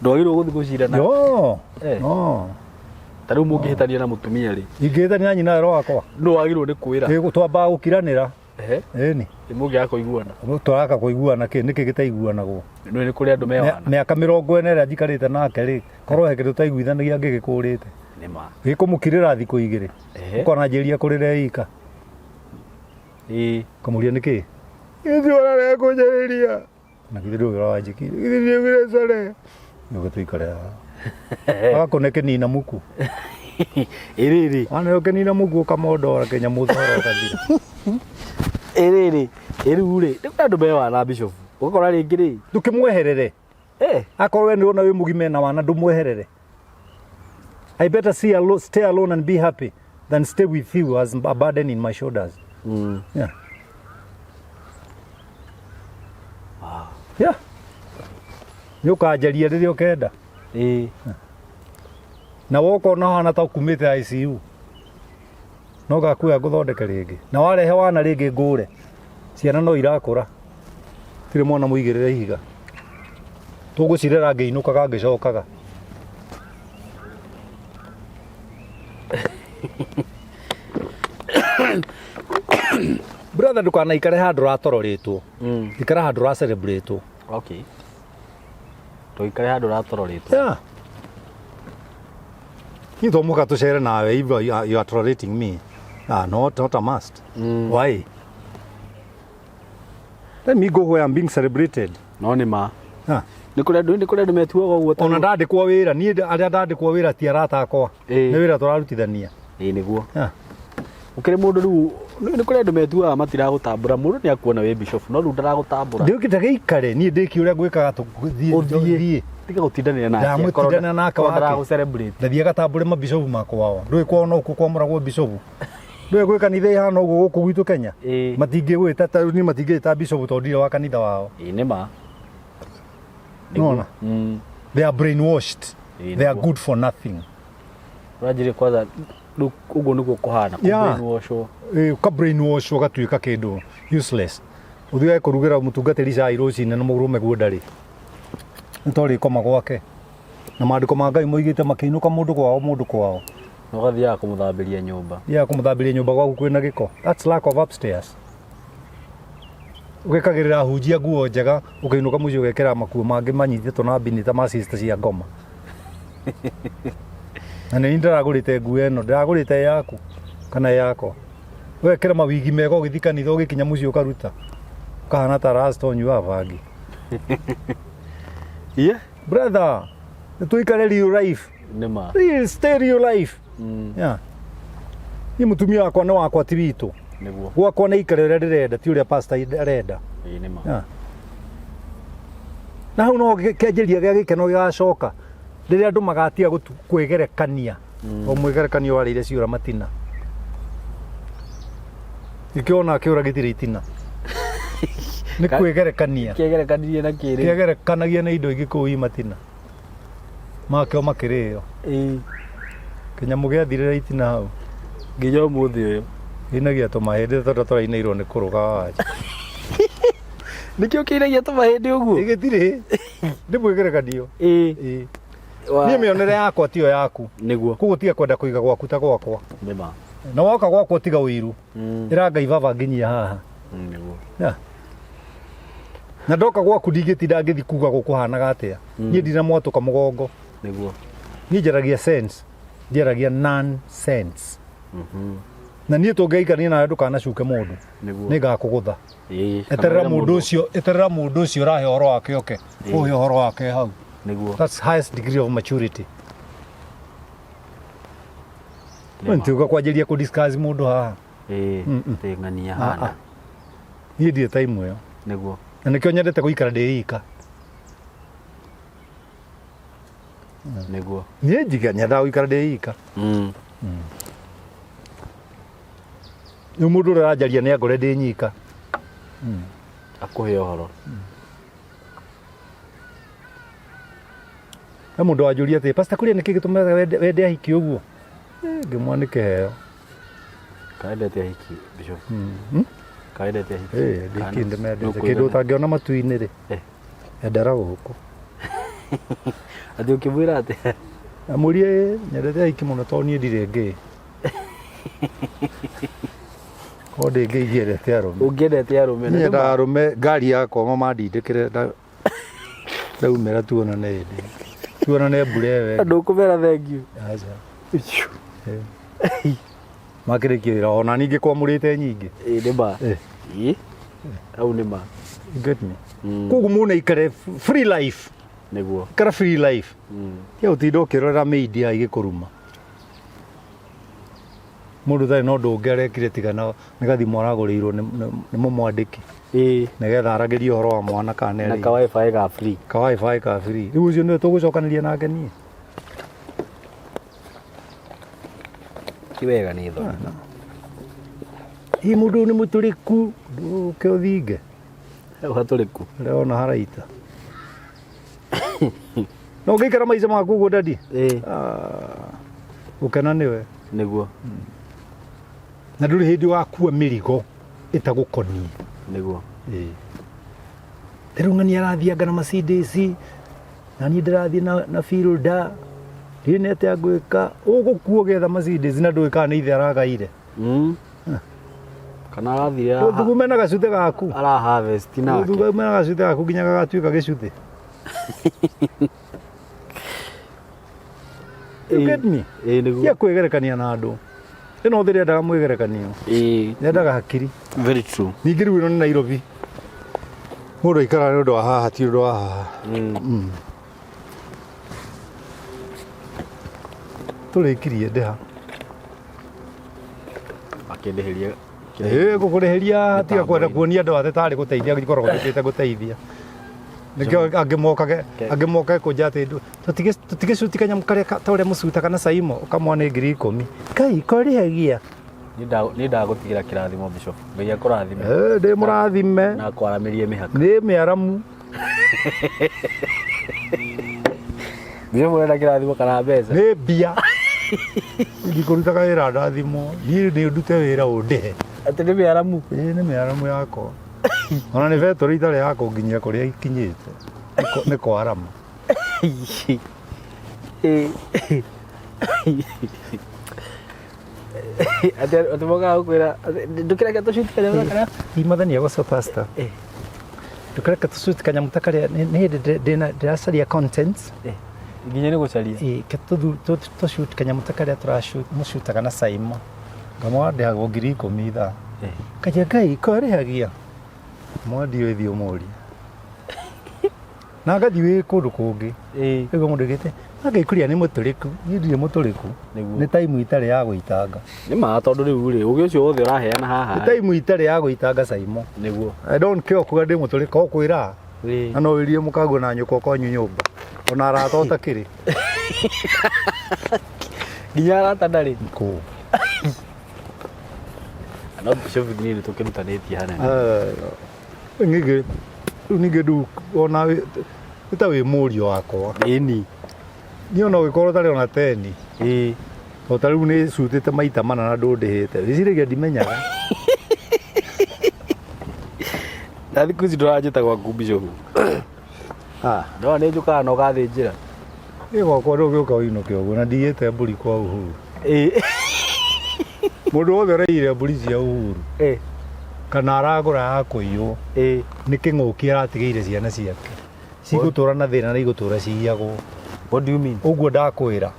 Speaker 2: Ndwagĩrĩirwo gũthiĩ gũcira na.
Speaker 1: No. No.
Speaker 2: Ta rĩu mũngĩhĩtania na mũtumia rĩ.
Speaker 1: Ingĩhĩtania na nyina wero wakwa.
Speaker 2: Nũ wagĩrĩirwo nĩ kwĩra?
Speaker 1: Ĩ twambaga gũkiranĩra. Ĩni.
Speaker 2: Mũngĩaga kũiguana.
Speaker 1: Tũraka kũiguana kĩ nĩkĩ gĩtaiguanagwo?
Speaker 2: Nĩ kũrĩ andũ me wana.
Speaker 1: Mĩaka 40 ĩrĩa njikarĩte nake rĩ, korwo he kĩndũ tũtaiguithanagia ngĩgĩkũrĩte.
Speaker 2: Nĩ ma.
Speaker 1: Gĩkũmũkirĩra thikũ igĩrĩ. Ũkona anjĩrĩria kũrĩra ika.
Speaker 2: Ĩĩ.
Speaker 1: Ũkamũria nĩkĩ? Githĩ ũrarekũnjarĩria. Na githĩ ndũĩ ũrĩa wanjĩkire. Githĩ ndiaugire core. Nĩguo tũikare haha. Agakũne kĩnina muku.
Speaker 2: Ĩrĩrĩ.
Speaker 1: Waneo kĩnina muku ũkamondora kĩnyamũ thoro ũgathira.
Speaker 2: Ĩrĩrĩ. Ĩrĩu rĩ, nĩ kũrĩ andũ me wana bishop. Ũgakora rĩngĩ rĩ.
Speaker 1: Ndũkĩmweherere. Akorwo we nĩũrona wĩ mũgima ena wana ndũmweherere. I better see alone, stay alone and be happy than stay with you as a burden in my shoulders. Yeah.
Speaker 2: Wow.
Speaker 1: Yeah. Nĩ ũkanjaria rĩrĩa ũkenda. Na woka ona hana ta ũkumĩte ICU. No gakuoya ngũthondeke rĩngĩ. Na warehe wana rĩngĩ ngũre. Ciana no irakũra. Tirĩ mwana mũigĩrĩre ihiga. Tũgũcirera ngĩinũkaga ngĩcokaga. Brother ndũkanaikare handũ ũratororĩtwo. Ikara handũ ũra celebrate.
Speaker 2: Okay. Tũikare handũ ũratororĩtwo.
Speaker 1: Yeah. Niĩ to mũhaka tũcere nawe if you are tolerating me. Ah, not a must. Why? Let me go where I'm being celebrated.
Speaker 2: No nĩ ma. Nĩ kũrĩ andũ nĩ kũrĩ andũ metuaga ũguo
Speaker 1: Ona ndandĩkwo wĩra niĩ arĩa ndandĩkwo wĩra ti arata akwa. Nĩ wĩra tũrarutithania.
Speaker 2: Ĩĩ nĩguo. Gũkĩrĩ mũndũ rĩu nĩ kũrĩ andũ metuaga matiragũtambũra mũndũ nĩ akuona wĩ bishop no rĩu ndaragũtambũra.
Speaker 1: Ndĩũkĩte gĩikare niĩ ndĩkie ũrĩa ngwĩkaga tũthiĩ.
Speaker 2: Tiga gũtindanĩra nake.
Speaker 1: Ndamũtindanĩra nake
Speaker 2: wake. Ndaragũ celebrate.
Speaker 1: Ndathiĩ agatambũre mabishopu makwao. Ndũĩ kwao no kuo kwamũragwo bishopu. Ndũĩ gwĩ kanitha ĩhana ũguo gũkũ gwitũ Kenya. Matingĩgwĩta ta niĩ matingĩta bishopu tondũ ndirĩ wa kanitha wao.
Speaker 2: Ĩĩ nĩ ma.
Speaker 1: Nĩwona? They are brainwashed. They are good for nothing.
Speaker 2: Ũranjĩrire kwanza rĩu ũguo nĩguo kũhana
Speaker 1: Yeah.
Speaker 2: kũ-brainwashwo.
Speaker 1: Ũka brainwash ũgatuĩka kĩndũ useless. Ũthiage kũrugĩra mũtungatĩri cai rũcinĩ na mũrũme guo ndarĩ. Nĩ to rĩkoma gwake. Na maandĩko ma Ngai moigĩte makĩinũka mũndũ kwao mũndũ kwao.
Speaker 2: Na ũgathiaga kũmũthambĩria nyũmba.
Speaker 1: Thiaga kũmũthambĩria nyũmba gwaku kwĩna gĩko. That's lack of upstairs. Ũgĩkagĩrĩra ahunjia nguo njega ũkĩinũka mũciĩ ũgekĩra makuo mangĩ manyitĩtwo na mbini ta ma sister cia ngoma. Na nĩ niĩ ndĩragũrĩte nguo ĩno, ndĩragũrĩte yaku kana yakwa. Ũgekĩra mawigi mega ũgĩthiĩ kanitha ũgĩkinya mũciĩ ũkaruta. Ũkahana ta rasta ũnyuaga bangi.
Speaker 2: Yeah.
Speaker 1: Brother, nĩ tũikare real life.
Speaker 2: Nĩ ma.
Speaker 1: Real, stay real life. Yeah. Niĩ mũtumia wakwa nĩ wakwa ti witũ.
Speaker 2: Nĩguo.
Speaker 1: Gwakwa nĩ ikare ũrĩa ndĩrenda ti ũrĩa pastor arenda.
Speaker 2: Ĩĩ nĩ ma.
Speaker 1: Yeah. Na hau no kĩanjĩrĩria gĩa gĩkeno gĩgacoka rĩrĩa andũ magatiga kwĩgerekania. O mwĩgerekanio warĩire ciũra matina. Gĩkĩona kĩũra gĩtirĩ itina. Nĩ kwĩgerekania.
Speaker 2: Kĩegerekanirie na kĩrĩ.
Speaker 1: Kĩegerekanagia na indo ingĩ kũu i matina. Makĩo makĩrĩo. Kĩnyamũ gĩathirĩra itina hau.
Speaker 2: Nginya ũmũthĩ ũyũ.
Speaker 1: Kĩinagia tũmahĩndĩ tondũ tũrainĩirwo nĩ kũrũga wanja.
Speaker 2: Nĩkĩo kĩinagia tũmahĩndĩ ũguo?
Speaker 1: Gĩtirĩ. Nĩ mwĩgerekanio.
Speaker 2: Ĩĩ.
Speaker 1: Niĩ mĩonere yakwa tiyo yaku.
Speaker 2: Nĩguo.
Speaker 1: Koguo tiga kwenda kũiga gwaku ta gwakwa.
Speaker 2: Nĩ ma.
Speaker 1: Na woka gwakwa tiga ũiru. Ĩra Ngai baba nginyia haha.
Speaker 2: Nĩguo.
Speaker 1: Yeah. Na ndoka gwaku ndingĩtinda ngĩthiĩ kuga gũkũhanaga atĩa. Niĩ ndina mwatũka mũgongo.
Speaker 2: Nĩguo.
Speaker 1: Niĩ njaragia sense. Ndiaragia nonsense. Na niĩ tũngĩikarania nawe ndũkanacuke mũndũ.
Speaker 2: Nĩguo.
Speaker 1: Nĩngakũgũtha.
Speaker 2: Ĩĩ,
Speaker 1: Eterera
Speaker 2: kana
Speaker 1: mũndũ ũcio, eterera mũndũ ũcio ũrahe ũhoro wake oke. Ũhe ũhoro wake hau.
Speaker 2: Nĩguo.
Speaker 1: That's highest degree of maturity.
Speaker 2: Nĩ ma.
Speaker 1: Ntiuga kwanjĩria kũ discuss mũndũ haha.
Speaker 2: Ĩĩ, atĩ ng'ania
Speaker 1: Ah,
Speaker 2: hana.
Speaker 1: ah. Niĩ ndirĩ time ĩyo.
Speaker 2: Nĩguo.
Speaker 1: Na nĩkĩo nyendete gũikara ndĩ ika.
Speaker 2: Nĩguo.
Speaker 1: Niĩ njiga nyendaga gũikara ndĩ ika. Rĩu mũndũ ũrĩa ũranjaria nĩ angore ndĩ nyika.
Speaker 2: Akũhe ũhoro.
Speaker 1: He mũndũ wanjũria atĩ pastor Kuria nĩkĩ gĩtũmaga wende, wende ahiki ũguo? Eh, Ngĩmwĩra nĩ kĩheo.
Speaker 2: Kaendete ahiki bishop. Kaendete ahiki.
Speaker 1: Eh,
Speaker 2: Kana-
Speaker 1: ndĩ ndĩmendete.
Speaker 2: nũkwĩra
Speaker 1: Kĩndũ
Speaker 2: na-
Speaker 1: ũtangĩona matu-inĩ rĩ,
Speaker 2: Eh.
Speaker 1: endera gũkũ.
Speaker 2: Atĩ ũkĩmwĩra atĩ
Speaker 1: Amũrie nyendete ahiki mũno tondũ niĩ ndirĩ ngĩ. Korwo ndĩ ngĩ ingĩendete arũme.
Speaker 2: ũngĩendete arũme.
Speaker 1: Niĩ nyendaga arũme ngari yakwa mamandindĩkĩre ndaumĩra tuonane hĩndĩ. Tuonane mbura ĩyo ĩngĩ.
Speaker 2: Ndũkũmera thank you.
Speaker 1: Aca. Eh. Makĩrĩkia wĩra ona ningĩ kwamũrĩte nyingĩ.
Speaker 2: Ĩĩ nĩ ma.
Speaker 1: Eh.
Speaker 2: Ĩĩ. Hau nĩ ma.
Speaker 1: You get me? Koguo mũndũ aikare free life.
Speaker 2: Nĩguo.
Speaker 1: Ikara free life. Tiga gũtinda ũkĩrorera media igĩkũruma. Mũndũ ũtarĩ na ũndũ ũngĩ arekire tiga na nĩ gathimũ aragũrĩirwo nĩ mũmwandĩki
Speaker 2: Ĩĩ.
Speaker 1: nĩgetha aragĩrie ũhoro wa mwana kana
Speaker 2: Na
Speaker 1: nĩ
Speaker 2: ka wifi ga free.
Speaker 1: ka wifi ka free. Rĩu ũcio nĩwe tũgũcokanĩria nake niĩ.
Speaker 2: Ti wega nĩ thoni.
Speaker 1: Ĩ mũndũ ũyũ nĩ mũtũrĩku ndũke ũthinge.
Speaker 2: Hau hatũrĩku.
Speaker 1: Ũrĩa wona haraita. No ũngĩikara maica maku ũguo dadi.
Speaker 2: Ĩĩ.
Speaker 1: Gũkena nĩwe.
Speaker 2: Nĩguo.
Speaker 1: Na ndũrĩ hĩndĩ wakua mĩrigo ĩtagũkoniĩ.
Speaker 2: Nĩguo.
Speaker 1: Ĩĩ. Rĩu ng'ania arathianga na Mercedes na niĩ ndĩrathiĩ na Fielder ndiũĩ nĩ atĩa ngwĩka ũgũkua ũgĩetha Mercedes na ndũĩ kana nĩ ithe aragaire.
Speaker 2: Kana arathire
Speaker 1: Ũthugume na gacuthe gaku.
Speaker 2: ara harvest nake.
Speaker 1: Ũthugume na gacuthe gaku nginya gagatuĩka gĩcuthĩ. You get me?
Speaker 2: Ĩĩ nĩguo.
Speaker 1: Tia kwĩgerekania na andũ. Ĩno thĩ ndĩendaga mwĩgerekanio.
Speaker 2: Ĩĩ.
Speaker 1: Yendaga hakiri.
Speaker 2: Very true.
Speaker 1: Ningĩ rĩu ĩno nĩ Nairobi. Mũndũ aikaraga nĩ ũndũ wa haha ti ũndũ wa haha. Tũrĩkirie ndĩha.
Speaker 2: Akĩndĩhĩria.
Speaker 1: Ĩĩ ngũkũrĩhĩria tiga kwenda
Speaker 2: Mĩtambo-inĩ.
Speaker 1: kuonia andũ atĩ tarĩ gũteithia ngoragwo njũkĩte gũteithia. Nĩkĩo angĩ mokage angĩ mokage kũnja atĩ tũtigĩcuti kanyamũ karĩa ta ũrĩa mũcutaga na Saimo ũkamwa nĩ 10,000. Kai korĩhagia.
Speaker 2: Nĩ ndagũtigĩra kĩrathimo Bishop. Ngai akũrathime.
Speaker 1: Ĩĩ ndĩ mũrathime.
Speaker 2: Na akwaramĩrie mĩhaka.
Speaker 1: Nĩ mĩaramu.
Speaker 2: Bishop ũrenda kĩrathimo kana mbeca?
Speaker 1: Nĩ mbia. Ndikũrutaga wĩra ndathimwo. Niĩ nĩ ndute wĩra ũndĩhe.
Speaker 2: Atĩ nĩ mĩaramu.
Speaker 1: Ĩĩ nĩ mĩaramu yakwa. Ona nĩ betũrũ itarĩ ya kũnginyia kũrĩa ikinyĩte. Nĩ kwarama.
Speaker 2: Atĩ atĩ mokaga gũkwĩra ndũkĩreke tũcuti kanyamũ kana
Speaker 1: Imathania gwaco pastor. Ndũkareke tũcuti kanyamũ ta karĩa nĩ hĩndĩ ndĩracaria contents.
Speaker 2: Nginya nĩ gũcaria.
Speaker 1: Ĩĩ, ke tũshoot kanyamũ ta karĩa tũramũcutaga na Saimo. Ngamwa ndĩhagwo 10,000 ithaa. Kaja Ngai korĩhagia. Mwa ndiũĩ thiĩ ũmũrie. Na ngathiĩ wĩ kũndũ kũngĩ. Rĩu mũndũ augĩte, Ngai Kuria nĩ mũtũrĩku. Niĩ ndirĩ mũtũrĩku.
Speaker 2: Nĩguo.
Speaker 1: Nĩ time itarĩ ya gũitanga.
Speaker 2: Nĩ ma tondũ rĩu rĩ ũgĩ ũcio wothe ũraheana haha.
Speaker 1: Nĩ time itarĩ ya gũitanga Saimo.
Speaker 2: Nĩguo.
Speaker 1: I don't care kuga ndĩ mũtũrĩku o kwĩra. Na no wĩrie mũkaguo na nyũkwa kwanyu nyũmba. Ona arata ũtakĩrĩ.
Speaker 2: Nginya arata ndarĩ.
Speaker 1: Kũ.
Speaker 2: No Bishop niĩ nĩ tũkĩrutanĩtie hanene.
Speaker 1: Ningĩ rĩu ningĩ ndũ ona nĩ ta wĩ mũriũ wakwa.
Speaker 2: Ĩni.
Speaker 1: Niĩ ona ũgĩkorwo ũtarĩ ona teni.
Speaker 2: Ĩĩ.
Speaker 1: O ta rĩu nĩ cutĩte maita mana na ndũndĩhĩte. Wĩciragia ndimenyaga.
Speaker 2: Na thikũ ici ndũranjĩta gwaku Bishop.
Speaker 1: Ah.
Speaker 2: No nĩ njũkaga na ũgathĩnjĩra.
Speaker 1: Ĩ gwakwa ndũngĩũka ũinũke ũguo na ndigĩte mbũri kwa Uhuru.
Speaker 2: Ĩĩ.
Speaker 1: Mũndũ wothe ũraiyire mbũri cia Uhuru kana aragũra ya kũiywo
Speaker 2: Ĩĩ.
Speaker 1: nĩ kĩng'ũki aratigĩire ciana ciake. Cigũtũra na thĩna na igũtũra ciyagwo.
Speaker 2: What do you mean?
Speaker 1: Ũguo ndakwĩra.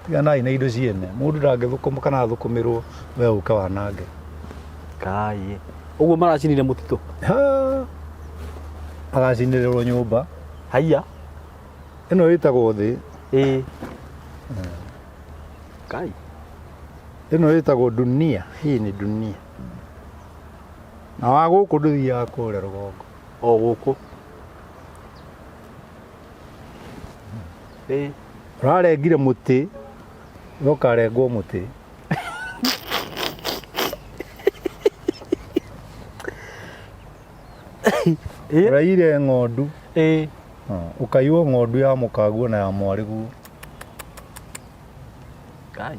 Speaker 1: Tiganai na indo ciene. Mũndũ ndangĩthũkũma kana athũkũmĩrwo we ũke wanange.
Speaker 2: Kai. Ũguo maracinire mũtitũ.
Speaker 1: Ha! Agacinĩrĩrwo nyũmba.
Speaker 2: Haiya.
Speaker 1: Ĩno ĩtagwo thĩ.
Speaker 2: Ĩĩ. Kai.
Speaker 1: Ĩno ĩtagwo dunia. Hii ni dunia. Na wa gũkũ ndũthiaga kũrĩa rũgongo.
Speaker 2: O gũkũ. Ĩĩ.
Speaker 1: Ũrarengire mũtĩ, we ũkarengwo mũtĩ.
Speaker 2: Ĩĩ.
Speaker 1: Ũraiyire ng'ondu,
Speaker 2: Ĩĩ.
Speaker 1: ũkaiywo ng'ondu ya mũkaguo na ya mwarĩguo.
Speaker 2: Kai.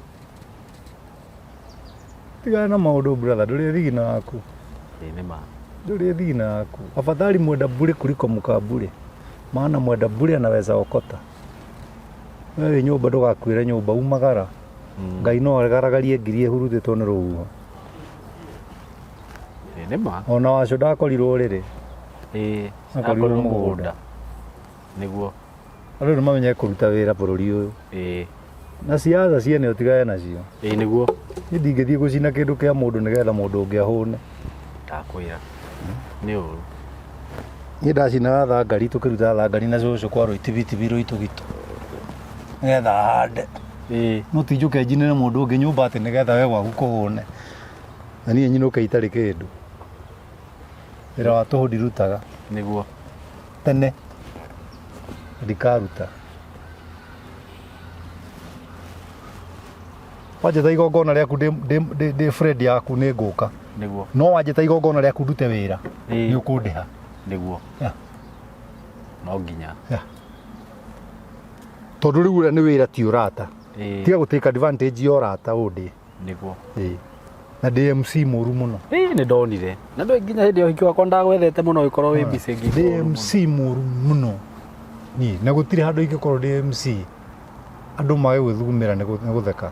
Speaker 1: Tigana na maũndũ brother, ndũrĩ thigina waku.
Speaker 2: Ĩĩ nĩ ma.
Speaker 1: Ndũrĩ thigina waku. Afadhali mwenda bure kuliko mkabure. Maana mwenda bure anaweza okota. We wĩ nyũmba ndũgakuĩre nyũmba umagara. Ngai no agaragarie ngiri ĩhurutĩtwo nĩ rũhuho.
Speaker 2: Ĩĩ nĩ ma.
Speaker 1: Ona wacu ndakorirwo ũrĩrĩ.
Speaker 2: Ĩĩ.
Speaker 1: Akorirwo mũgũnda.
Speaker 2: Nĩguo.
Speaker 1: Andũ nĩ mamenye kũruta wĩra bũrũri ũyũ.
Speaker 2: Ĩĩ.
Speaker 1: Na siasa ciene ũtigane nacio.
Speaker 2: Ĩĩ nĩguo.
Speaker 1: Niĩ ndingĩthiĩ gũcina kĩndũ kĩa mũndũ nĩgetha mũndũ ũngĩ ahũne.
Speaker 2: Ndakwĩra. Nĩ ũru.
Speaker 1: Niĩ ndacinaga thangari tũkĩruta thangari na cũcũ kwa rũitibitibi rũitũgitũ nĩgetha ahande.
Speaker 2: Ĩĩ.
Speaker 1: No ti njũke njinĩre mũndũ ũngĩ nyũmba atĩ nĩgetha we gwaku kũhũne na niĩ nyinũke itarĩ kĩndũ. Wĩra wa tũhũ ndirutaga.
Speaker 2: Nĩguo.
Speaker 1: Tene ndikaruta. Wanjĩta igongona rĩaku ndĩ friend yaku nĩ ngũka.
Speaker 2: Nĩguo.
Speaker 1: No wanjĩta igongona rĩaku ndute wĩra
Speaker 2: Ĩĩ.
Speaker 1: nĩ ũkũndĩha.
Speaker 2: Nĩguo.
Speaker 1: Yeah.
Speaker 2: No nginya.
Speaker 1: Yeah. Tondũ rĩu ũrĩa nĩ wĩra ti ũrata.
Speaker 2: Ĩĩ.
Speaker 1: Tiga gũ take advantage ya ũrata ũndĩe.
Speaker 2: Nĩguo.
Speaker 1: Ĩĩ. Na ndĩ MC mũru mũno.
Speaker 2: Ĩĩ nĩ ndonire. Na ndå nginya hĩndĩ ya ũhiki wakwa ndagwethete mũno ũgĩkorwo wĩ busy
Speaker 1: Ndĩ MC mũru mũno. Niĩ na gũtirĩ handũ ingĩkorwo ndĩ MC andũ mage gwĩthugumĩra nĩ gũtheka.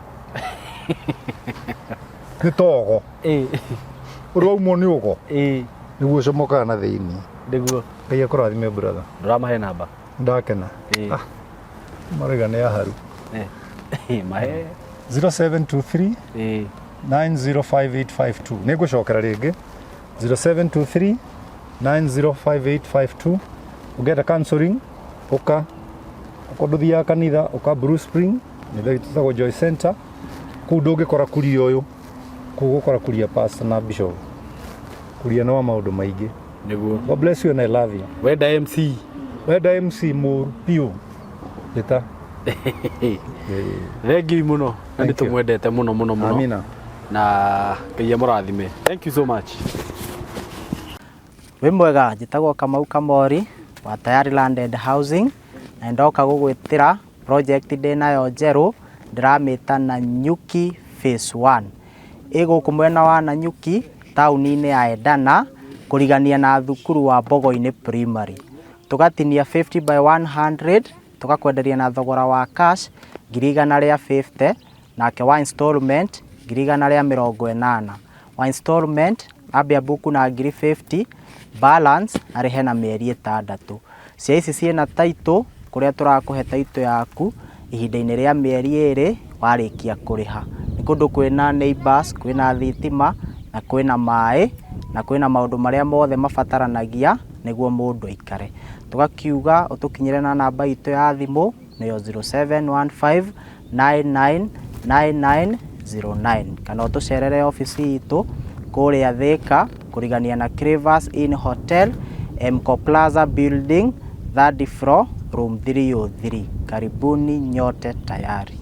Speaker 1: Nĩ togo.
Speaker 2: Ĩĩ.
Speaker 1: Ũrĩa waumwo nĩ ũgo.
Speaker 2: Ĩĩ.
Speaker 1: Nĩguo ũcomokaga na thĩinĩ.
Speaker 2: Nĩguo.
Speaker 1: Ngai akũrathime brother.
Speaker 2: Ndũramahe namba.
Speaker 1: Ndakena.
Speaker 2: Ĩĩ.
Speaker 1: Ah, marauga nĩ aharu.
Speaker 2: Ĩĩ. Mahe.
Speaker 1: 0723
Speaker 2: Ĩĩ.
Speaker 1: 905852. Nĩ ngũcokera rĩngĩ. 0723 905852. Ũngĩenda counseling ũka. Okorwo ndũthiaga kanitha ũka Blue Spring, nĩ ĩtagwo Joy Center. Kũu ndũngĩkora kuria ũyũ. Kũu ũgũkora kuria pastor na bishop. Kuria nĩ wa maũndũ maingĩ.
Speaker 2: Nĩguo.
Speaker 1: God bless you and I love you.
Speaker 2: Wenda MC.
Speaker 1: Wenda MC mũru biũ. Njĩta.
Speaker 2: Thengiũ mũno. Na nĩ
Speaker 1: Thank you.
Speaker 2: tũmwendete mũno mũno mũno.
Speaker 1: Amina.
Speaker 2: Na Ngai amũrathime. Thank you so much.
Speaker 3: Wĩ mwega, njĩtagwo Kamau Kamori wa Tayari Land and Housing na ndoka gũgwĩtĩra project ndĩnayo njerũ ndĩramĩta Nanyuki Phase 1. Ĩ gũkũ mwena wa Nanyuki taũni-inĩ ya Edana kũrigania na thukuru wa Mbogo-inĩ Primary. Tũgatinia 50 by 100 tũgakwenderia na thogora wa cash 150,000 nake wa installment 180,000. Wa installment ambia buku na 50,000 balance arĩhe na mĩeri 6. Cia ici ciĩna title kũrĩa tũrakũhe title yaku ihinda-inĩ rĩa mĩeri 2 warĩkia kũrĩha. Nĩ kũndũ kwĩna neighbors, kwĩna thitima na kwĩna maĩ na kwĩna maũndũ marĩa mothe mabataranagia nĩguo mũndũ aikare. Tũgakiuga ũtũkinyĩre na namba itũ ya thimũ nĩyo 0715 999909 kana ũtũcerere obici itũ kũrĩa Thika kũrigania na Clavers Inn Hotel, Mco Plaza Building, third floor, room 303. Karibuni nyote tayari.